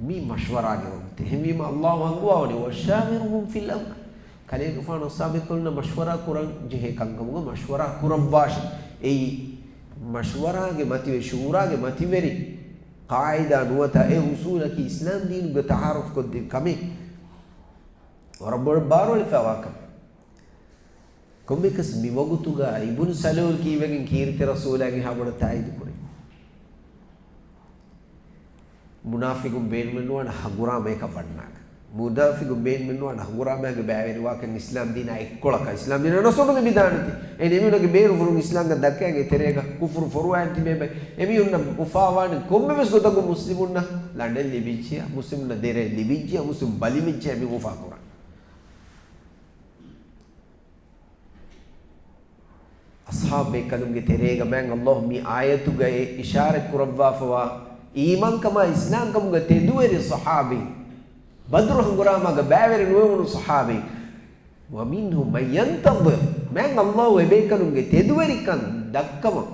މީ މަޝްވަރާގެ ވަގުތެއް. އެހެންވީމަ ﷲ އަންގަވާވަނީ، "وَشَاوِرْهُمْ فِي الْأَمْرِ." ކަލޭގެފާނު އަޞްޙާބޭކަލުންނަށް މަޝްވަރާ ކުރަން ޖެހޭ ކަންކަމުގަ މަޝްވަރާ ކުރައްވާށި. އެއީ މަޝްވަރާގެ މަތިވެ-، ޝޫރާގެ މަތިވެރި ޤާޢިދާ ނުވަތަ އެ އުޞޫލަކީ އިސްލާމް ދީނުގަ ތަޢާރަފް ކޮށްދިން ކަމެއް. ވަރަށް ބޮޑަށް ބާރުއެޅިފައިވާ ކަމެއް. ކޮންމެއަކަސް މި ވަގުތުގަ އިބްނު ސަލޫލް ކީއްވެގެން ކީރިތި ރަސޫލާއަށް އެހާ ބޮޑަށް ތާއީދު ކުރީ؟ މުނާފިޤުން ބޭނުމެއް ނުވާނެ ހަނގުރާމަޔަކަށް ވަންނާކަށް. މުނާފިޤުން ބޭނުމެއް ނުވާނެ ހަނގުރާމައިގަ ބައިވެރިވާކަށް އިސްލާމް ދީނާ އެއްކޮޅަކަށް. އިސްލާމް ދީނާ ނަޞްރު ލިބިދާނެތީ. އެ އެމީހުންނަކީ ބޭރު ފުރުން އިސްލާމްގަ ދައްކައިގެ ތެރޭގަ ކުފުރު ފޮރުވާން ތިބޭބެ. އެމީހުންނަށް އުފާވާނެ ކޮންމެވެސް ގޮތަކުން މުސްލިމުންނަށް ލަނޑެއް ލިބިއްޖިޔާ، މުސްލިމުންނަށް ދެރައެއް ލިބިއްޖިޔާ، މުސްލިމުން ބަލިވެއްޖިޔާ މި އުފާކުރާނެ. އަޞްޙާބޭކަލުންގެ ތެރޭގަ މާތް ﷲ މި އާޔަތުގައި އިޝާރަތް ކުރައްވާފަވާ އީމާންކަމާ އިސްލާމްކަމުގަ ތެދުވެރި ޞަޙާބީން، ބަދުރު ހަނގުރާމާގަ ބައިވެރި ނުވެވުނު ޞަޙާބީން، "وَمِنْهُمْ مَنْ يَنْتَظِرُ، މާތް ﷲ އެބޭކަލުންގެ ތެދުވެރިކަން ދައްކަވަން،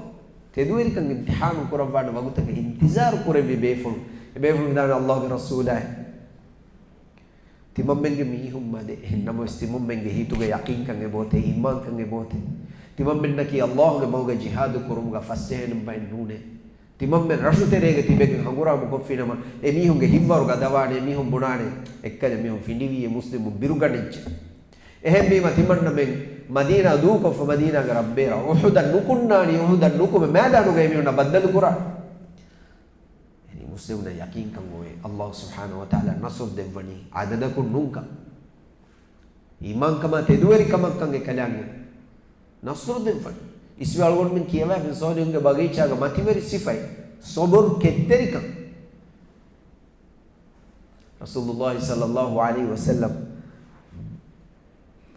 ތެދުވެރިކަން އިމްތިޙާނު ކުރައްވާނެ ވަގުތަކަށް އިންތިޒާރު ކުރެއްވި ބޭފުޅުން، އެބޭފުޅުން ވިދާޅުވި ﷲގެ ރަސޫލާއޭ، ތިމަންމެންގެ މީހުން މަދެ، އެހެން ނަމަވެސް ތިމަންމެންގެ ހިތުގަ ޔަޤީންކަން އެބައޮތޭ، އީމާންކަން އެބައޮތޭ. ތިމަންމެންނަކީ ﷲގެ މަގުގަ ޖިހާދު ކުރުމުގަ ފަސްޖެހޭނެ ބައެއް ނޫނޭ. ތިމަންމެން ރަށުތެރޭގަ ތިބެގެން ހަނގުރާމަ ކޮށްފިނަމަ، އެ މީހުންގެ ހިތްވަރު ގަދަވާނެ، އެ މީހުން ބުނާނެ، އެއްކަލަ މީހުން ފިނޑިވީ އެ މުސްލިމުން ބިރުގަނެއްޖެ. އެހެންވީމަ ތިމަންނަމެން މަދީނާ ދޫކޮށްފަ މަދީނާގެ ރަށްބޭރަށް އުޙުދަށް ނުކުންނާނީ، އުޙުދަށް ނުކުމެ މައިދާނުގައި މީހުންނަށް ބައްދަލުކުރާނެ. އެނީ މުސްލިމުންނަށް ޔަޤީންކަން އޮވޭ، ﷲ ސުބްޙާނަހޫ ވަތަޢާލާ ނަޞްރު ދެއްވަނީ އަދަދަކުން ނޫންކަން. އީމާންކަމާ ތެދުވެރިކަމަށްކަން އެކަލާނގެ ނަޞްރު ދެއްވަނީ. އިސްވެ އަޅުގަނޑުމެން ކިޔަވާފިން ޞާލިޙުންގެ ބަގީޗާގަ މަތިވެރި ސިފައެއް، ޞަބުރު، ކެތްތެރިކަން. ރަސޫލުﷲ ޞައްލަﷲ ޢަލައިހި ވަސައްލަމް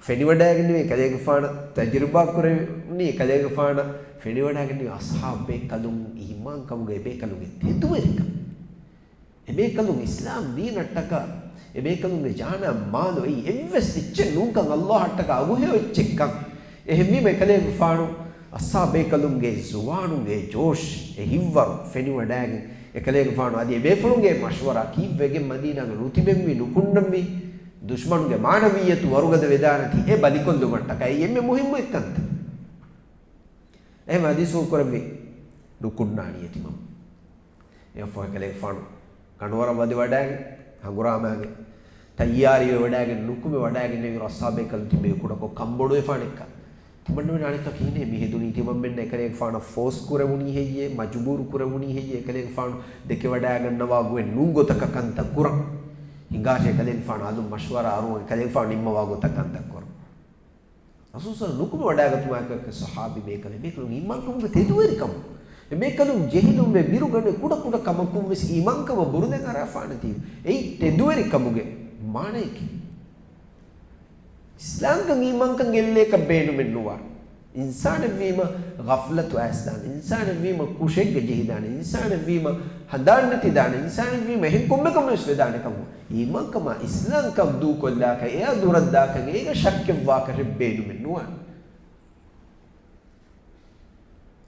ފެނިވަޑައިގެންނެވި ކަލޭގެފާނަށް ތަޖުރިބާ ކުރެވުނީ، ކަލޭގެފާނަށް ފެނިވަޑައިގެންނެވި އަޞްޙާބު ބޭކަލުން އީމާންކަމުގަ އެބޭކަލުންގެ ތެދުވެރިކަން. އެބޭކަލުން އިސްލާމް ދީނަށްޓަކާ، އެބޭކަލުންގެ ޖާނާ މާލު އެއީ އެއްވެސް އެއްޗެއް ނޫންކަން، ﷲ އަށްޓަކާ އަގުހެޔޮ އެއްޗެއްކަން. އެހެންވީމަ އެކަލޭގެފާނު އަޞްޙާބޭކަލުންގެ ޒުވާނުންގެ ޖޯޝް، އެ ހިތްވަރު ފެނިވަޑައިގެން، އެކަލޭގެފާނު އަދި އެބޭފުޅުންގެ މަޝްވަރާ ކީއްވެގެން މަދީނާގަ ނުތިބެންވީ، ނުކުންނަންވީ، ދުޝްމަނުގެ މާނަވިއްޔަތު ވަރުގަދަ ވެދާނެތީ އެ ބަލިކޮށްލުމަށްޓަކައި އެންމެ މުހިއްމު އެއްކަންތައް. އެހެން ޙަދީޘްފުޅު ކުރެއްވި ނުކުންނާނީ އެތިމަން. އެއަށްފަހު އެކަލޭގެފާނު ކަނޑުވަރަށް ވަދެވަޑައިގެން، ހަނގުރާމާގެ ތައްޔާރީވެވަޑައިގެން، ނުކުމެވަޑައިގެންނެވި އަޞްޙާބޭކަލުން ތިބޭ ކުޑަކޮށް ކަންބޮޑުވެފާނެއްކަން. ތިމަންނަމެން އަނެއްކާ ކިހިނެއް މި ހެދުނީ؟ ތިމަންމެންނަށް އެކަލޭގެފާނަށް ފޯސް ކުރެވުނީ ހެއްޔޭ؟ މަޖުބޫރު ކުރެވުނީ ހެއްޔޭ؟ އެކަލޭގެފާނު ދެކެވަޑައިގަންނަވާ ގޮތް ނޫން ގޮތަކަށް ކަންތައް ކުރަން. ހިނގާށޭ އެކަލޭގެފާނު އަލުން މަޝްވަރާ އަރުވަން، އެކަލޭގެފާނު ނިންމަވާ ގޮތަށް ކަންތައް ކުރަން. ރަސޫލު ނުކުމެ ވަޑައިގަތުމާއެކު ޞަޙާބީ ބޭކަލުން، އެބޭކަލުން އީމާންކަމުގެ ތެދުވެރިކަމު، އެބޭކަލުން ޖެހިލުންވެ ބިރުގަނެ ކުޑަކުޑަ ކަމަކުން ވެސް އީމާންކަމަށް ބުރުދެއް އަރާފާނެތީ، އެއީ ތެދުވެރިކަމުގެ މާނަޔަކީ. އިސްލާމްކަން އީމާންކަން ގެއްލޭކަށް ބޭނުމެއް ނުވާ. އިންސާނެއްވީމަ ޣަފްލަތު އައިސްދާނެ، އިންސާނެއްވީމަ ކުށެއްގަ ޖެހިދާނެ، އިންސާނެއްވީމަ ހަނދާން ނެތިދާނެ، އިންސާނެއްވީމަ އެހެން ކޮންމެ ކަމެއް ވެސް ވެދާނެ ކަމު. އީމާންކަމާ އިސްލާމްކަން ދޫކޮށްލާކަށް އެއާ ދުރަށްދާކަށް އޭގަ ޝައްކެއްވާކަށެއް ބޭނުމެއް ނުވާނެ.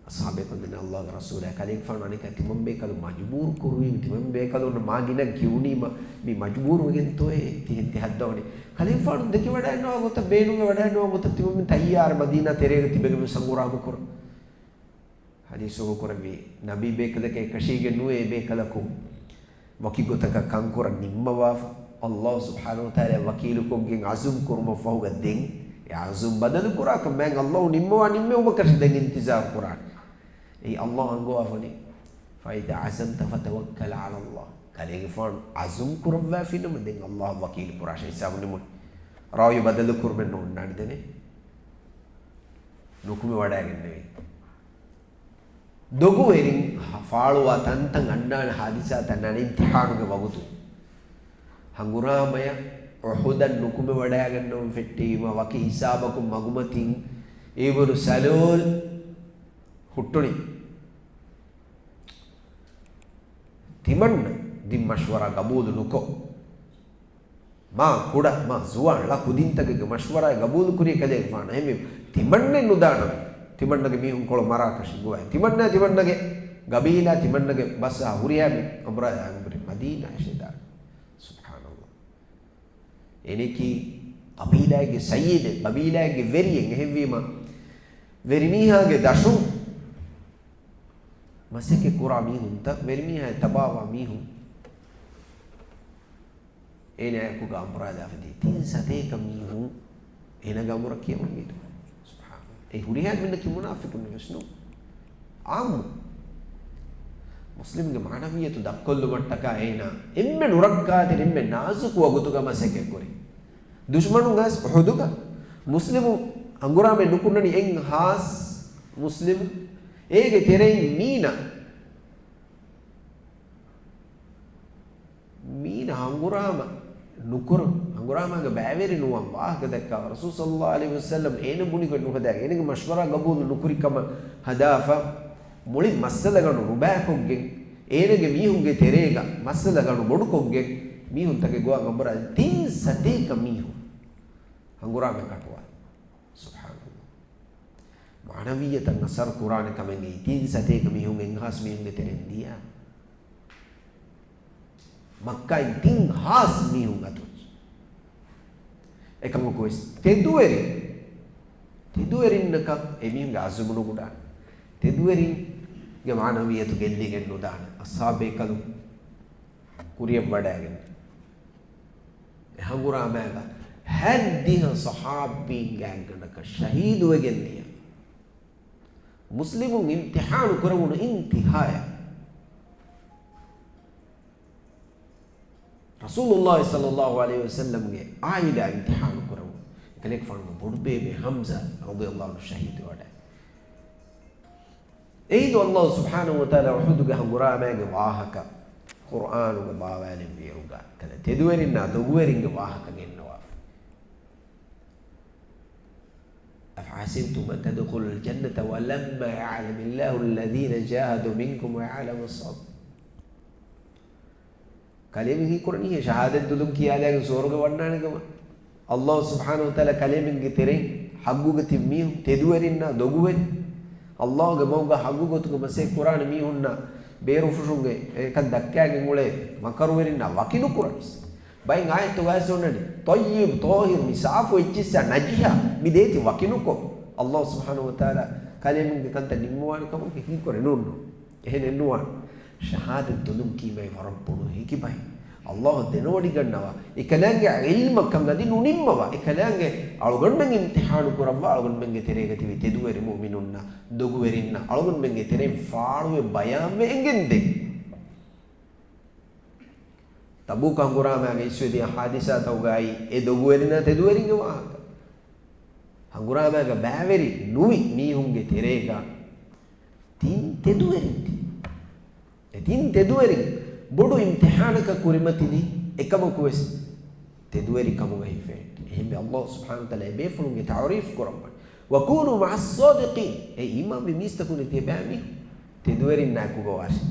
އަޞްޙާބޭކަލުން ދެން ﷲގެ ރަސޫލާ ކަލޭގެފާނު އަނެއްކާ ތިމަންބޭކަލުން މަޖުބޫރު ކުރުވީމަ، ތިމަންބޭކަލުން މާ ގިނަ ކިޔުނީމަ މި މަޖުބޫރުވެގެންތޯއޭ ތިހެން ތި ހައްދަވަނީ. ކަލޭގެފާނު ދެކެވަޑައިގަންނަވާ ގޮތަށް ބޭނުންވެވަޑައިގަންނަވާ ގޮތަށް ތިމަންމެން ތައްޔާރަށް މަދީނާ ތެރޭގަ ތިބެގެން ވެސް ހަނގުރާމަ ކުރަން. ޙަދީޘްފުޅު ކުރެއްވި ނަބީ ބޭކަލަކަށް އެކަށީގެން ނުވޭ އެބޭކަލަކު ވަކި ގޮތަކަށް ކަންކުރަން ނިންމަވާފަ، ﷲ ސުބްޙާނަހޫ ވަތަޢާލާ ވަކީލުކޮށްގެން ޢަޒުމް ކުރުމަށްފަހުގަ ދެން އެ ޢަޒުމް ބަދަލުކުރާކަށް މާތް ﷲ ނިންމަވާ ނިންމެވުމަކަށް ދެން އިންތިޒާރު ކުރާނެ. އެއީ ﷲ އަންގަވާފަނީ، فإذا عزمت فتوكل على الله. ކަލޭގެފާނު ޢަޒުމް ކުރައްވާފިނަމަ ދެން ﷲ ވަކީލު ކުރާށޭ ހިސާބު ނިމުން. ރާވީ ބަދަލު ކުރުމެއް ނޯންނާނެ ދެނެ. ނުކުމެ ވަޑައިގެންނެވި. ދޮގުވެރިން ފާޅުވާ ތަންތަން އަންނާނެ ހާދިސާތައް އަންނާނެ އިމްތިޙާނުގެ ވަގުތު. ހަނގުރާމަޔަށް އުޙުދަށް ނުކުމެ ވަޑައިގަންނަވަން ފެއްޓެވީމަ ވަކި ހިސާބަކުން މަގުމަތިން އިބްނު ސަލޫލް ހުއްޓުނީ. ތިމަންނަ ދިން މަޝްވަރާ ގަބޫލު ނުކޮށް، މާ ކުޑަ، މާ ޒުވާން ޅަ ކުދިންތަކެއްގެ މަޝްވަރާއެއް ގަބޫލު ކުރި ކަލޭގެފާނު. އެހެންވީމަ، ތިމަންނެއް ނުދާނަމޭ. ތިމަންނަގެ މީހުންކޮޅު މަރާކަށި ގޮވައި. ތިމަންނާ ތިމަންނަގެ ގަބީލާ، ތިމަންނަގެ ބަސްއާ ހުރިހާ މި އަނބުރާ އަނބުރި މަދީނާ އެށެދާނެ. ސުބްޙާނަﷲ. އޭނައަކީ ޤަބީލާއެއްގެ ސައްޔިދެއް، ޤަބީލާއެއްގެ ވެރިއެއް. އެހެންވީމަ، ވެރިމީހާގެ ދަށުން މަސައްކަތް ކުރާ މީހުންތައް، ވެރިމީހާ ތަބާވާ މީހުން، އޭނައާއެކުގަ އަނބުރާލާފަދައި ތިން ސަތޭކަ މީހުން އޭނަގެ އަނބުރަށް ކިޔަވަންވީތޯ. ސުބްޙާނަﷲ. އެ ހުރިހާ މީހުންނަކީ މުނާފިޤުން ވެސް ނޫން. ޢާއްމު މުސްލިމްގެ މާނަވިއްޔަތު ދަށްކޮށްލުމަށްޓަކާ އޭނާ އެންމެ ނުރައްކާތެރި، އެންމެ ނާޒުކު ވަގުތުގަ މަސައްކަތް ކުރި. ދުޝްމަނުން އައިސް އުޙުދުގަ މުސްލިމު ހަނގުރާމައެއް ނުކުންނަނީ އެއްހާސް މުސްލިމު. އޭގެ ތެރެއިން މީނަ މީނަ ހަނގުރާމަ ނުކުރުން، ހަނގުރާމާގެ ބައިވެރި ނުވަން ވާހަކަ ދައްކާ ރަސޫލު ޞައްލަﷲ ޢަލައިހި ވަސައްލަމް އޭނަ ބުނިގޮތް ނުހަދާ، އޭނަގެ މަޝްވަރާ ގަބޫލު ނުކުރި ކަމަށް ހަދާފަ، މުޅި މައްސަލަގަނޑު ނުބައިކޮށްގެން، އޭނަގެ މީހުންގެ ތެރޭގަ މައްސަލަގަނޑު ބޮޑުކޮށްގެން، މީހުންތަކެއް ގޮވާ އަނބުރާލި ތިން ސަތޭކަ މީހުން ހަނގުރާމަ ކަޓުވާ. ސުބްޙާނަﷲ. މާނަވިއްޔަތަށް އަސަރު ކުރާނެ ކަމެއް އެއީ. ތިން ސަތޭކަ މީހުން އެއްހާސް މީހުންގެ ތެރެއިން ދިޔާ. މައްކާއިން ތިން ހާސް މީހުން އަތުވެއްޖެ. އެކަމަކު ވެސް ތެދުވެރިން، ތެދުވެރިންނަކަށް އެމީހުންގެ އަޒުމު ނުގުޑާނެ. ތެދުވެރިންގެ މާނަވިއްޔަތު ގެއްލިގެން ނުދާނެ. އަޞްޙާބޭކަލުން ކުރިޔަށް ވަޑައިގެން އެ ހަނގުރާމައިގަ ހަތްދިހަ ޞަޙާބީން ގާތްގަނޑަކަށް ޝަހީދުވެގެން ދިޔަ. މުސްލިމުން އިމްތިޙާނު ކުރެވުނު އިންތިހާއަށް ރަސޫލުﷲ ޞައްލަﷲ ޢަލައިހި ވަސައްލަމްގެ ޢާއިލާ އިމްތިޙާނު ކުރެވުނު. އެކަލޭގެފާނުގެ ބޮޑުބޭބެ ޙަމްޒާ ރަޟިޔަﷲ ޢަންހު ޝަހީދުވެވަޑައި. އެއިން ﷲ ސުބްޙާނަހޫ ވަތަޢާލާ އުޙުދުގެ ހަނގުރާމައިގެ ވާހަކަ ޤުރްއާނުގެ ބާވާލެއްވިއިރުގަ، އެކަލޭ ތެދުވެރިންނާ ދޮގުވެރިންގެ ވާހަކަ ގެންނަވާފަ. أفحسبتم أن تدخلوا الجنة ولما يعلم الله الذين جاهدوا منكم ويعلم الصابرين. ކަލޭމެން ހީކުރަނީ ޝަހާދަތް ދުލުން ކިޔާލައިގެން ސުވަރުގެ ވަންނާނެ ކަމަށް. ﷲ ސުބްޙާނަހޫ ވަތަޢާލާ ކަލޭމެންގެ ތެރެއިން ޙައްޤުގަ ތިބި މީހުން ތެދުވެރިންނާ ދޮގުވެރި، ﷲގެ މަގުގަ ޙައްޤު ގޮތުގަ މަސައްކަތް ކުރާނެ މީހުންނާ ބޭރުފުށުންގެ އެކަން ދައްކާގެން އުޅޭ މަކަރުވެރިންނާ ވަކިނުކުރަނީސް. ބައެއް އާޔަތުގައި ވެސް އޮންނަނީ، ޠައްޔިބު، ޠާހިރު، މި ސާފު އެއްޗިއްސާ ނަޖިހާ މި ދޭތި ވަކިނުކޮށް، ﷲ ސުބްޙާނަހޫ ވަތަޢާލާ ކަލޭމެންގެ ކަންތައް ނިންމަވާނެ ކަމަކު ހީކުރެއް ނޫން. އެހެނެއް ނުވާނެ. ޝަހާދަތް ދުލުން ކީމައި ވަރަށް ބޮޑު ހިކިމަތެއް. ﷲ ދެނެވޮޑިގަންނަވާ، އެކަލާނގެ ޢިލްމަކަށް އަދި ނުނިންމަވާ، އެކަލާނގެ އަޅުގަނޑުމެން އިމްތިޙާނު ކުރައްވާ، އަޅުގަނޑުމެންގެ ތެރޭގަ ތިބި ތެދުވެރި މުއުމިނުންނަށް، ދޮގުވެރިންނަށް އަޅުގަނޑުމެންގެ ތެރެއިން ފާޅުވެ ބަޔާންވެ އެނގެންދޭ. ތަބޫކު ހަނގުރާމައިގަ އިސްވެދިޔަ ޙާދިސާތަކުގައި އެ ދޮގުވެރިންނާ ތެދުވެރިންގެ ވާހަކަ. ހަނގުރާމައިގަ ބައިވެރި ނުވި މީހުންގެ ތެރޭގަ ތިން ތެދުވެރިން ތި. އެ ތިން ތެދުވެރިން ބޮޑު އިމްތިޙާނަކަށް ކުރިމަތިލީ އެކަމަކުވެސް ތެދުވެރިކަމުގަ ހިފެހެއްޓި. އެހެންވެ، ﷲ ސުބްޙާނަހޫ ވަތަޢާލާ އެބޭފުޅުންގެ ތަޢުރީފް ކުރައްވަނީ. وكونوا مع الصادقين. އެ އީމާންވި މީސްތަކުން ތިޔަބައިމީހުން ތެދުވެރިންނާއެކުގަ ވާށި.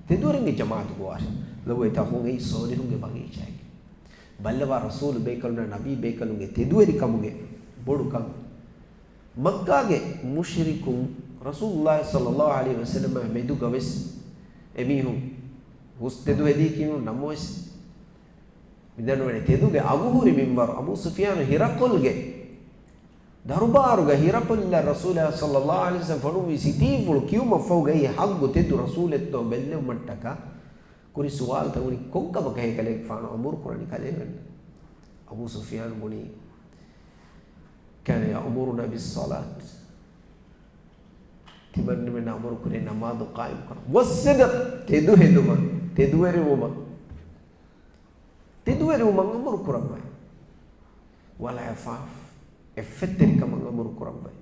ތެދުވެރިންގެ ޖަމާޢަތުގަ ވާށި. ލޮބުވެތި އަޚުން، އެއީ ޞާލިޙުންގެ ބަގީޗާއެކޭ. ބައްލަވާ ރަސޫލު ބޭކަލުންނާ ނަބީ ބޭކަލުންގެ ތެދުވެރިކަމުގެ ބޮޑުކަން. މައްކާގެ މުޝްރިކުން ރަސޫލުﷲ ޞައްލަﷲ ޢަލައިހި ވަސައްލަމާ މެދުގަ ވެސް އެމީހުން ހުސް ތެދު ހެދީ ކިޔުނު ނަމަވެސް، މިދަންނަވަނީ ތެދުގެ އަގު ހުރި މިންވަރު އަބޫ ސުފްޔާނު ހިރަޤުލްގެ ދަރުބާރުގަ ހިރަޤުލްއަށް ރަސޫލާ ޞައްލަﷲ ޢަލައިހި ވަސައްލަމް ފޮނުއްވި ސިތީފުޅު ކިޔުމަށްފަހުގައި ޙައްޤު ތެދު ރަސޫލެއްތޯ ބެއްލެވުމަށްޓަކާ ކުރި ސުވާލުތައް ވަނީ ކޮންކަމަކަށޭ ކަލޭގެފާނު އަމުރު ކުރަނީ ކަލޭމެންނަށް؟ އަބޫ ސުފްޔާނު ބުނީ، كان يأمرنا بالصلاة. ތިމަންނަމެން އަމުރު ކުރޭ ނަމާދު ޤާއިމް ކުރަން. والصدق، ތެދު ހެދުމަށް، ތެދުވެރިވުމަށް. ތެދުވެރިވުމަށް އަމުރު ކުރައްވައި. والعفاف، އެއްފަތްތެރިކަމަށް އަމުރު ކުރައްވައި.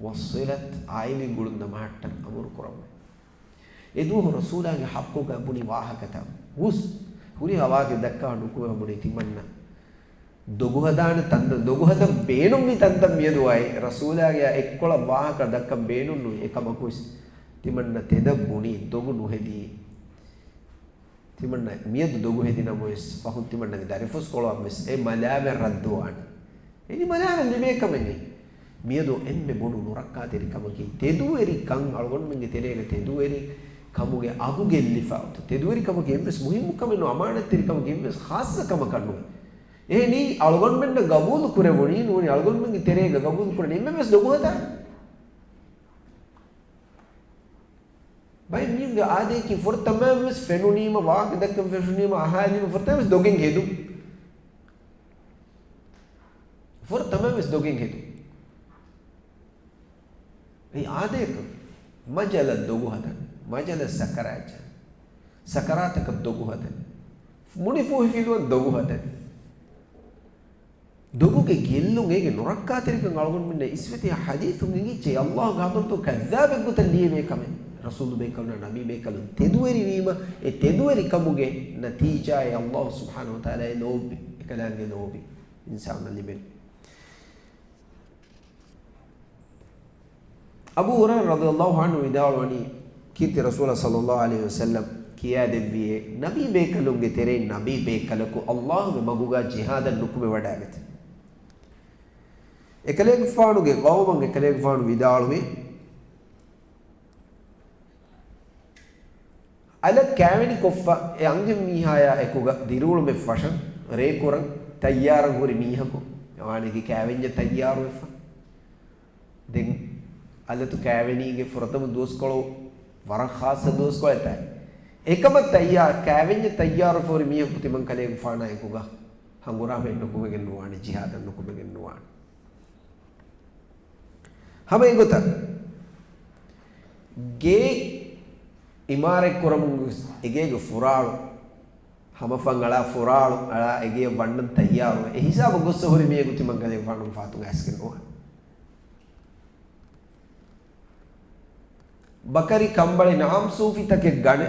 والصلة، އާއިލީ ގުޅުން ދަމަހައްޓަން އަމުރު ކުރައްވައި. އެދުވަހު ރަސޫލާގެ ޙައްޤުގަ ބުނި ވާހަކަތައް ހުސް ހުރިހާ ވާހަކަ ދައްކާ ނުކުމެ ބުނި ތިމަންނަ ދޮގުހަދާނެ ތަން، ދޮގުހަދަން ބޭނުންވި ތަންތަން މިއަދު އައި، ރަސޫލާގެ އެއްކޮޅަށް ވާހަކަ ދައްކަން ބޭނުން ނުވި. އެކަމަކުވެސް ތިމަންނަ ތެދަށް ބުނީ ދޮގު ނުހެދީ. ތިމަންނަ މިއަދު ދޮގު ހެދި ނަމަވެސް، ފަހުން ތިމަންނަގެ ދަރިފުސްކޮޅުއަށްވެސް އެ މަލާމަތް ރައްދުވާނެ. އެނި މަލާމަތް ލިބޭ ކަމެއް ނެތް. މިއަދު އެންމެ ބޮޑު ނުރައްކާތެރި ކަމަކީ، ތެދުވެރިކަން، އަޅުގަނޑުމެންގެ ތެރޭގަ ތެދުވެރި ކަމުގެ އަގު ގެއްލިފަ އޮތު. ތެދުވެރި ކަމަކީ އެއްވެސް މުހިއްމު ކަމެއް ނޫން، އަމާނަތްތެރި ކަމަކީ އެއްވެސް ޚާއްޞަ ކަމަކަށް ނޫން. އެހެނީ، އަޅުގަނޑުމެންނަށް ގަބޫލު ކުރެވުނީ ނޫނީ، އަޅުގަނޑުމެންގެ ތެރޭގަ ގަބޫލު ކުރަނީ އެންމެންވެސް ދޮގުހަދާ. ބައެއް މީހުންގެ އާދަޔަކީ ފުރަތަމަވެސް ފެނުނީމަ، ވާހަކަ ދައްކަން ފެށުނީމަ، އަހާލީމަ ފުރަތަމަވެސް ދޮގެއް ހެދުން. ފުރަތަމަވެސް ދޮގެއް ހެދުން. އެއީ އާދަޔަކަށް މަޖަލަށް ދޮގު ހަދަން، މަޖަލަށް ސަކަރާތް ޖަހަން، ސަކަރާތަކަށް ދޮގު ހަދަން، މުނިފޫހިފިލުވަން ދޮގު ހަދަން. ދޮގުގެ ގެއްލުން، އޭގެ ނުރައްކާތެރިކަން އަޅުގަނޑުމެންނަށް އިސްވެތި ޙަދީޘުން އެނގިއްޖެ، ﷲގެ ޙަޟްރަތު ކައްޒާބެއްގޮތަށް ލިޔެވޭ ކަމެއް. ރަސޫލު ބޭކަލުންނާ ނަބީ ބޭކަލުން ތެދުވެރިވީމަ، އެ ތެދުވެރިކަމުގެ ނަތީޖާއެއް ﷲ ސުބްޙާނަހޫ ވަތަޢާލާ އެ ލޯބި، އެކަލާނގެ ލޯބި އިންސާނަށް ލިބެނީ. އަބޫ ހުރައިރާ ރަޟިޔަﷲ ޢަންހު ވިދާޅުވަނީ، ކީރިތި ރަސޫލާ ޞައްލަﷲ ޢަލައިހި ވަސައްލަމް ކިޔާދެއްވިއޭ، ނަބީ ބޭކަލުންގެ ތެރެއިން ނަބީ ބޭކަލަކު ﷲގެ މަގުގަ ޖިހާދަށް ނުކުމެވަޑައިގަތީ. އެކަލޭގެފާނުގެ ގައުމަށް އެކަލޭގެފާނު ވިދާޅުވި، އަލަށް ކާވެނި ކޮށްފަ އެ އަންހެން މީހާޔާ އެކުގަ ދިރިއުޅުމެއް ފަށަން، ރޭ ކުރަން ތައްޔާރަށް ހުރި މީހަކު ވާނެ ތި ކާވެންޏަށް ތައްޔާރުވެފަ. ދެން އަލަތު ކާވެނީގެ ފުރަތަމަ ދުވަސްކޮޅު ވަރަށް ޚާއްޞަ ދުވަސްކޮޅެއް ތާ. އެކަމަށް ތައްޔާ-، ކާވެންޏަށް ތައްޔާރު ހުރި މީހަކު ތިމަން ކަލޭގެފާނާ އެކުގަ ހަނގުރާމައެއް ނުކުމެގެން ނުވާނެ، ޖިހާދަށް ނުކުމެގެން ނުވާނެ. ހަމަ އެގޮތަށް ގޭ އިމާރަތް ކުރަމުން ވެސް އެގޭގެ ފުރާޅު، ހަމަ ފަން އަޅާ ފުރާޅު އަޅާ އެގޭ ވަންނަން ތައްޔާރު އެ ހިސާބަށް ގޮއްސަ ހުރި މީހަކު ތިމަން ކަލޭގެފާނުގެ ފަހަތުން އައިސްގެން ނުވާނެ. ބަކަރި ކަނބަޅި ނަޢަމް ސޫފިތަކެއް ގަނެ،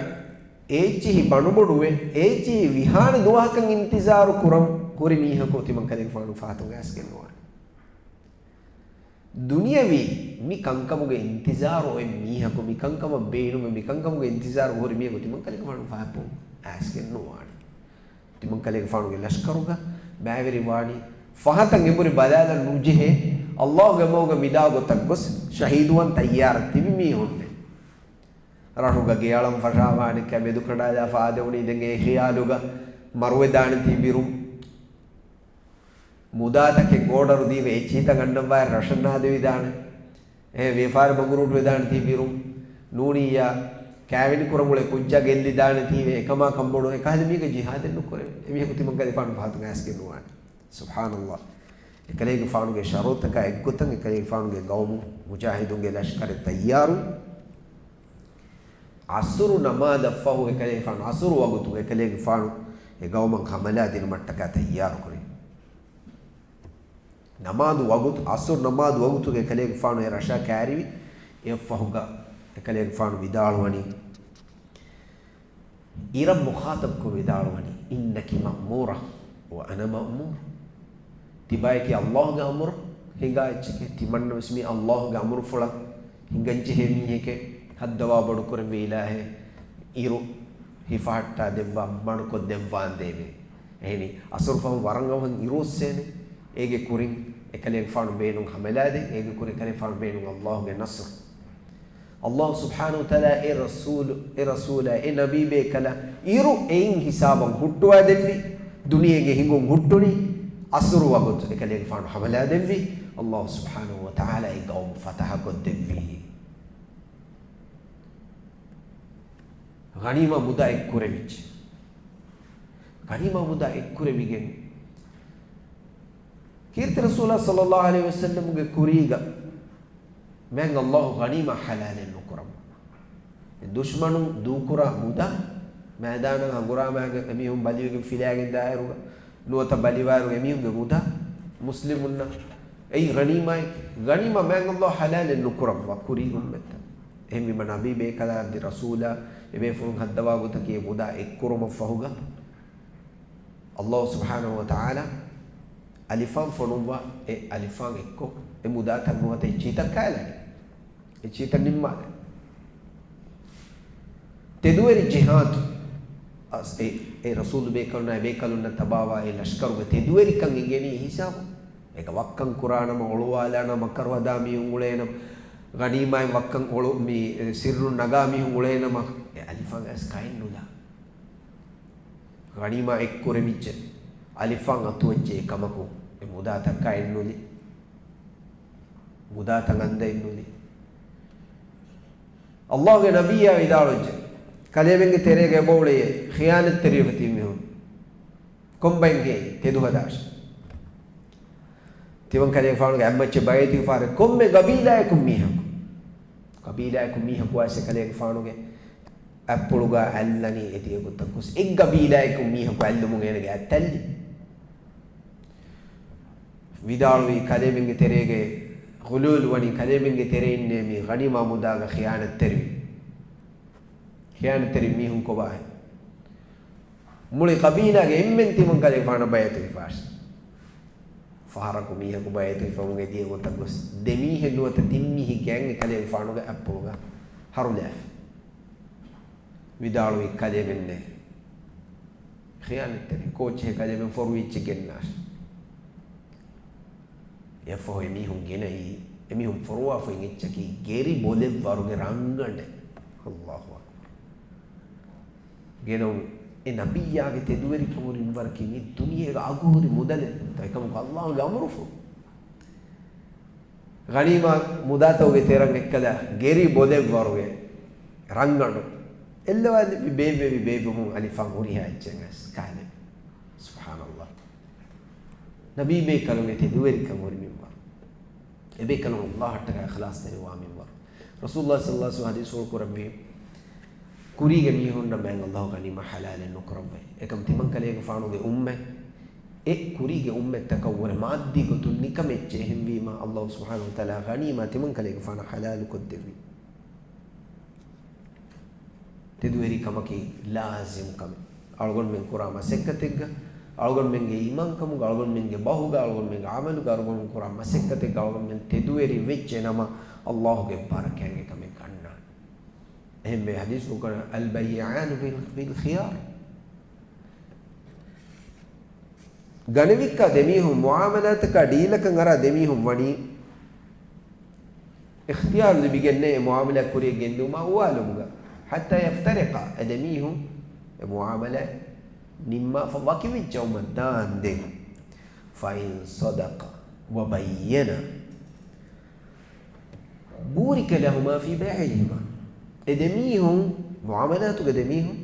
އޭއްޗިހި ބަނޑުބޮޑުވެ، އޭއްޗިހި ވިހާނެ ދުވަހަކަށް އިންތިޒާރު ކުރަން ހުރި މީހަކު ތިމަން ކަލޭގެފާނުގެ ފަހަތުން އައިސްގެން ނުވާނެ. ދުނިޔަވީ މި ކަންކަމުގެ އިންތިޒާރު އޮތް މީހަކު، މި ކަންކަމަށް ބޭނުމެއް، މި ކަންކަމުގެ އިންތިޒާރު ހުރި މީހަކު ތިމަން ކަލޭގެފާނުގެ ފަހަތުން އައިސްގެން ނުވާނެ. ތިމަން ކަލޭގެފާނުގެ ލަޝްކަރުގަ ބައިވެރިވާނީ ފަހަތަށް އެނބުރި ބަލާލަން ނުޖެހޭ، ﷲ ގެ މަގުގަ މިދާ ގޮތަށް ގޮސް ޝަހީދުވާން ތައްޔާރަށް ތިބި މީހުންނެއް. ރަށުގަ ގެއަޅަން ފަށާވާނެ ކަމެއް ދުކަނޑާލާފަ އާދެވުނީ ދެން އެ ޚިޔާލުގަ މަރުވެދާނެތީ ބިރުން. މުދާތަކެއް އޯޑަރު ދީވެ އެއްޗިހިތައް އަންނަންވާއިރު ރަށަށް ނާދެވިދާނެ. އެ ވިޔަފާރި ބަނގުރޫޓުވެދާނެތީ ބިރުން. ނޫނިއްޔާ ކާވެނި ކުރަން އުޅޭ ކުއްޖާ ގެއްލިދާނެތީވެ އެކަމާ ކަންބޮޑު އެކަހަލަ މީހަކަށް ޖިހާދެއް ނުކުރެވޭ. އެމީހަކު ތިމަން ކަލޭގެފާނުގެ ފަހަތުން އައިސްގެން ނުވާނެ. ސުބްޙާނަﷲ. އެކަލޭގެފާނުގެ ޝަރުތަކާ އެއްގޮތަށް އެކަލޭގެފާނުގެ ގައުމު މުޖާހިދުންގެ ލަޝްކަރެއް ތައްޔާރު. ޢަޞުރު ނަމާދަށްފަހު އެކަލޭގެފާނު، ޢަޞުރު ވަގުތު އެކަލޭގެފާނު އެ ގައުމަށް ހަމަލާ ދިނުމަށްޓަކާ ތައްޔާރުކުރި. ނަމާދު ވަގުތު، ޢަޞުރު ނަމާދު ވަގުތުގެ އެކަލޭގެފާނު އެ ރަށާ ކައިރިވި. އެއަށްފަހުގަ އެކަލޭގެފާނު ވިދާޅުވަނީ، އިރަށް މުޚާޠަބްކޮށް ވިދާޅުވަނީ، إنك مأمورة وأنا مأمور. ތިބާއެކީ ﷲ ގެ އަމުރު ހިނގާ އެއްޗެކޭ. ތިމަންނަވެސް މީ ﷲ ގެ އަމުރުފުޅަށް ހިނގަންޖެހޭ މީހެކޭ. ހައްދަވާ ބޮޑުކުރެއްވި އިލާހޭ، އިރު ހިފަހައްޓާ ދެއްވާ، މަޑުކޮށް ދެއްވާނދޭވެ. އެހެނީ، އަސުރު ފަހުން ވަރަށް އަވަހަށް އިރު އޮއްސޭނެ. އޭގެ ކުރިން އެކަލޭގެފާނު ބޭނުން ހަމަލާދޭން. އޭގެ ކުރިން އެކަލޭގެފާނު ބޭނުން ﷲ ގެ ނަޞްރު. ﷲ ސުބްޙާނަހޫ ވަތަޢާލާ އެ ރަސޫލު، އެ ރަސޫލާ، އެ ނަބީބޭކަލަ އިރު އެއިން ހިސާބަށް ހުއްޓުވާދެއްވި. ދުނިޔޭގެ ހިނގުން ހުއްޓުނީ އަސުރު ވަގުތު. އެކަލޭގެފާނު ހަމަލާ ދެއްވި. ﷲ ސުބްޙާނަހޫ ވަތަޢާލާ އެ ގައުމު ފަތަޙަކޮށްދެއްވީ. ޣަނީމާ މުދާ އެއްކުރެވިއްޖެ. ޣަނީމާ މުދާ އެއްކުރެވިގެން ކީރިތި ރަސޫލާ ޞައްލައްލާހު ޢަލައިހި ވަސައްލަމުގެ ކުރީގަ މާތް ﷲ ޣަނީމާ ޙަލާލެއް ނުކުރަމު. ދުޝްމަނުން ދޫކުރާ މުދާ މައިދާނަށް ހަނގުރާމައިގެ އެމީހުން ބަލިވެގެން ފިލާގެން ދާއިރުގަ ނުވަތަ ބަލިވާއިރު އެމީހުންގެ މުދާ މުސްލިމުންނަށް އެއީ ޣަނީމާއެކޭ. ޣަނީމާ މާތް ﷲ ޙަލާލެއް ނުކުރައްވާ ކުރީ އުއްމަތަށް. އެހެންވީމަ ނަބީ ބޭކަލާ އަދި ރަސޫލާ އެބޭފުޅުން ހައްދަވާ ގޮތަކީ އެ މުދާ އެއްކުރުމަށްފަހުގަ ﷲ ސުބްޙާނަހޫ ވަތަޢާލާ އަލިފާން ފޮނުއްވާ އެ އަލިފާން އެއްކޮށް އެ މުދާތައް ނުވަތަ އެއްޗިހިތައް ކައިލަނީ. އެއްޗިހިތައް ނިންމާލެ. ތެދުވެރި ޖިހާދު. އަސް އެ، އެ ރަސޫލު ބޭކަލުންނާ އެ ބޭކަލުންނަށް ތަބާވާ އެ ލަޝްކަރުގެ ތެދުވެރިކަން އެނގެނީ އެ ހިސާބުން. އޭގަ ވައްކަން ކުރާނަމަ، އޮޅުވާލާނަމަ، މަކަރު ހަދާ މީހުން އުޅޭނަމަ، ޣަނީމާއިން ވައްކަން އޮޅު މި، އެ، ސިއްރުން ނަގާ މީހުން އުޅޭނަމަ، އެ އަލިފާން އައިސް ކައެއްނުލާ. ޣަނީމާ އެއްކުރެވިއްޖެ. އަލިފާން އަތުވެއްޖެ އެކަމަކު، އެ މުދާތައް ކައެއްނުލި. މުދާތައް އަނދައެއްނުލި. ﷲ ގެ ނަބިއްޔާ ވިދާޅުވެއްޖެ، ކަލޭމެންގެ ތެރޭގަ އެބައުޅޭ ޚިޔާނަތްތެރިވެފަ ތިބި މީހުން. ކޮންބައެއްހޭ ތެދު ހަދާށޭ؟ ތިމަން ކަލޭގެފާނުގެ އަތްމައްޗަށް ބައިތުވިފާރެ ކޮންމެ ގަބީލާއަކުން މީހަކު، ގަބީލާއަކުން މީހަކު އައިސް ކަލޭގެފާނުގެ އަތްޕުޅުގަ އަތްލަނީ އެތި އެގޮތަށް ގޮސް. އެއް ގަބީލާއަކުން މީހަކު އަތްލުމުން އޭނަގެ އަތް ތައްލި. ވިދާޅުވީ ކަލޭމެންގެ ތެރޭގެ ޣުލޫލު ވަނީ ކަލޭމެންގެ ތެރެއިންނޭ މި ޣަނީމާ މުދާގަ ޚިޔާނަތްތެރިވި. ޚިޔާނަތްތެރި މީހުން ކޮބާހޭ؟ މުޅި ގަބީލާގެ އެންމެން ތިމަން ކަލޭގެފާނަށް ބައިތުވިފާށި. ފަހަރަކު މީހަކު ބައިތުވިފަ އެދިޔަ ގޮތަށް ގޮސް، ދެ މީހެއް ނުވަތަ ތިން މީހެއް ގެއަށް އެކަލޭގެފާނުގެ އަތްޕުޅުގަ ހަރުލާފި. ވިދާޅުވީ ކަލޭމެންނޭ ޚިޔާނަތްތެރި. ކޯއްޗެހޭ ކަލޭމެން ފޮރުވި އެއްޗެއް ގެންނާށި. އެއަށްފަހު އެމީހުން ގެނައީ، އެމީހުން ފޮރުވާފައި އެއްޗަކީ ގެރި ބޮލެއްވަރުގެ ރަނގަނޑެއް. އައްލާހު އަކްބަރު. ގެނައުން އެ ނަބިއްޔާގެ ތެދުވެރިކަން ހުރި މިންވަރަކީ މީ ދުނިޔޭގެ އަގުހުރި މުދަލެއް ނޫންތަ؟ އެކަމަކު އައްލާހުގެ އަމުރުފުޅު. ޣަނީމާ މުދާތަކުގެ ތެރަށް އެއްކަލަ ގެރި ބޮލެއްވަރުގެ ރަނގަނޑު. އެއްލަވާލި ބޭއްވެވި ބޭއްވުމުން އަލިފާން ހުރިހާ އެއްޗެއް ވެސް ކާލެވި. ސުބްޙާނައްލާހް. ނަބީބޭކަލުންގެ ތެދުވެރިކަން ހުރި މިންވަރު. އެބޭކަލުން އައްލާހަށްޓަކާ އިޚްލާޞްތެރިވާ މިންވަރު. ރަސޫލުﷲ ޞައްލަﷲު ޢަލައިހި ވަސައްލަމަ ޙަދީޘްފުޅު ކުރެއްވި، ކުރީގެ މީހުންނަށް މާތް އައްލާހު ޣަނީމާ ޙަލާލެއް ނުކުރައްވައި. އެކަމަކު ތިމަންކަލޭގެފާނުގެ އުއްމަތް، އެ ކުރީގެ އުއްމަތްތަކަށްވުރެ މާއްދީ ގޮތުން ނިކަމެއްޗެއް އެހެންވީމާ، އައްލާހު ސުބްޙާނަހު ވަތަޢާލާ ޣަނީމާ ތިމަންކަލޭގެފާނަށް ޙަލާލު ކޮށްދެއްވި. ތެދުވެރިކަމަކީ ލާޒިމް ކަމެއް. އަޅުގަނޑުމެން ކުރާ މަސައްކަތެއްގަ، އަޅުގަނޑުމެންގެ އީމާންކަމުގަ، އަޅުގަނޑުމެންގެ ބަހުގަ، އަޅުގަނޑުމެންގެ ޢަމަލުގަ، އަޅުގަނޑުމެން ކުރާ މަސައްކަތެއްގަ އަޅުގަނޑުމެން ތެދުވެރި ވެއްޖެ ނަމަ، އައްލާހުގެ ބަރަކާތް އެކަމެއް ގަންނާނެ. އެހެންވެ، ޙަދީޘްފުޅު ކުރަން، البيعان بال-، بالخيار. ގަނެވިއްކާ ދެމީހުން، މުޢާމަލާތަކާ ޑީލަކަށް އަރާ ދެމީހުން ވަނީ އިޚްތިޔާރު ލިބިގެންނޭ އެ މުޢާމަލާތް ކުރިޔަށް ގެންދިއުމާ އުވާލުމުގަ. حتى يفترقا، އެ ދެމީހުން އެ މުޢާމަލާތް ނިންމާފަ ވަކިވެއްޖައުމަށް ދާންދެން. فإن صدقا وبينا بورك لهما في بيعهما. އެ ދެމީހުން، މުޢާމަލާތުގެ ދެމީހުން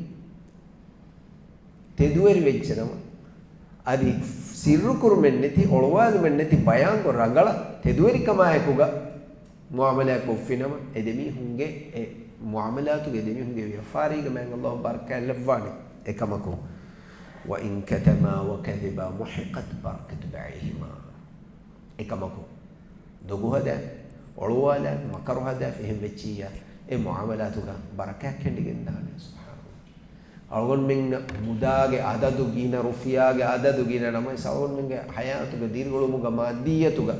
ތެދުވެރި ވެއްޖެނަމަ، އަދި ސިއްރުކުރުމެއް ނެތި، އޮޅުވާލުމެއް ނެތި، ބަޔާންކޮށް ރަނގަޅަށް ތެދުވެރިކަމާއެކުގަ މުޢާމަލާތް ކޮށްފިނަމަ، އެ ދެމީހުންގެ އެ މުޢާމަލާތުގެ ދެމީހުންގެ ވިޔަފާރީގަ މާތް އައްލާހު ބަރަކާތް ލައްވާނެ. އެކަމަކު، وإن كتما وكذبا محقت بركة بيعهما. އެކަމަކު، ދޮގު ހަދާ، އޮޅުވާލާ، މަކަރު ހަދާ، ފެހެން ވެއްޗިއްޔާ، އެ މުޢާމަލާތުގަ ބަރަކާތް ކެނޑިގެން ދާނެ. ސުބްޙާނައްލާހް. އަޅުގަނޑުމެންނަށް މުދާގެ އަދަދު ގިނަ، ރުފިޔާގެ އަދަދު ގިނަ ނަމަވެސް، އަޅުގަނޑުމެންގެ ޙަޔާތުގަ، ދިރިއުޅުމުގަ، މާއްދިއްޔަތުގަ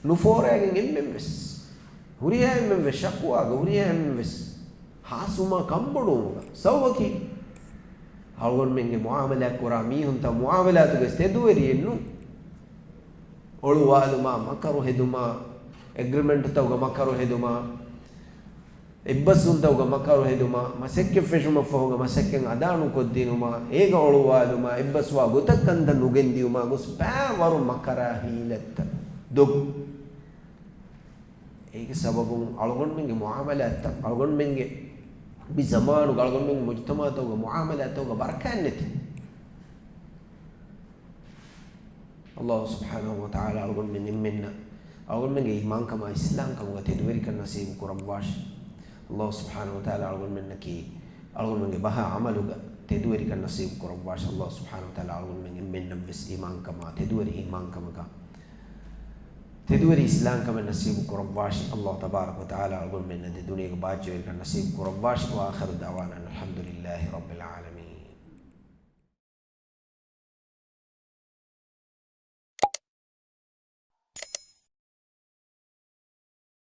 ނުފޯރާގެން އެންމެން ވެސް، ހުރިހާ އެންމެން ވެސް، ޝަކުވާގަ ހުރިހާ އެންމެން ވެސް، ހާސްވުމާ ކަންބޮޑުވުމުގަ. ސަބަބަކީ، އަޅުގަނޑުމެންގެ މުޢާމަލާތް ކުރާ މީހުންތައް މުޢާމަލާތުގަ ވެސް ތެދުވެރިއެއް ނޫން. އޮޅުވާލުމާ، މަކަރު ހެދުމާ، އެގްރިމެންޓުތަކުގަ މަކަރު ހެދުމާ، އެއްބަސްވުންތަކުގަ މަކަރު ހެދުމާ، މަސައްކަތް ފެށުމަށްފަހުގަ މަސައްކަތް އަދާނުކޮށްދިނުމާ، އޭގަ އޮޅުވާލުމާ، އެއްބަސްވާ ގޮތަށް ކަންތައް ނުގެންދިއުމާ ގޮސް ބައިވަރު މަކަރާ ހީލަތްތައް، ދޮގު. އޭގެ ސަބަބުން އަޅުގަނޑުމެންގެ މުޢާމަލާތްތައް، އަޅުގަނޑުމެންގެ މި ޒަމާނުގަ އަޅުގަނޑުމެންގެ މުޖުތަމަޢުތަކުގެ މުޢާމަލާތްތަކުގަ ބަރަކާތް ނެތި. އައްލާހު ސުބްޙާނަހު ވަތަޢާލާ އަޅުގަނޑުމެން އެންމެންނަށް އަޅުގަނޑުމެންގެ އީމާންކަމާ އިސްލާމްކަމުގަ ތެދުވެރިކަން ނަސީބު ކުރައްވާށި. އައްލާހު ސުބްޙާނަހު ވަތަޢާލާ އަޅުގަނޑުމެންނަކީ އަޅުގަނޑުމެންގެ ބަހާ ޢަމަލުގަ ތެދުވެރިކަން ނަސީބު ކުރައްވާށި. އައްލާހު ސުބްޙާނަހު ވަތަޢާލާ އަޅުގަނޑުމެން އެންމެންނަށް ވެސް އީމާންކަމާ ތެދުވެރި އީމާންކަމަކާ ތެދުވެރި އިސްލާމްކަމެއް ނަސީބު ކުރައްވާށި. އައްލާހު ތަބާރަކަ ވަތަޢާލާ އަޅުގަނޑުމެންނަށް ދެ ދުނިޔޭގެ ބާއްޖަވެރިކަން ނަސީބު ކުރައްވާށި. وآخر دعوانا أن الحمد لله رب العالمين.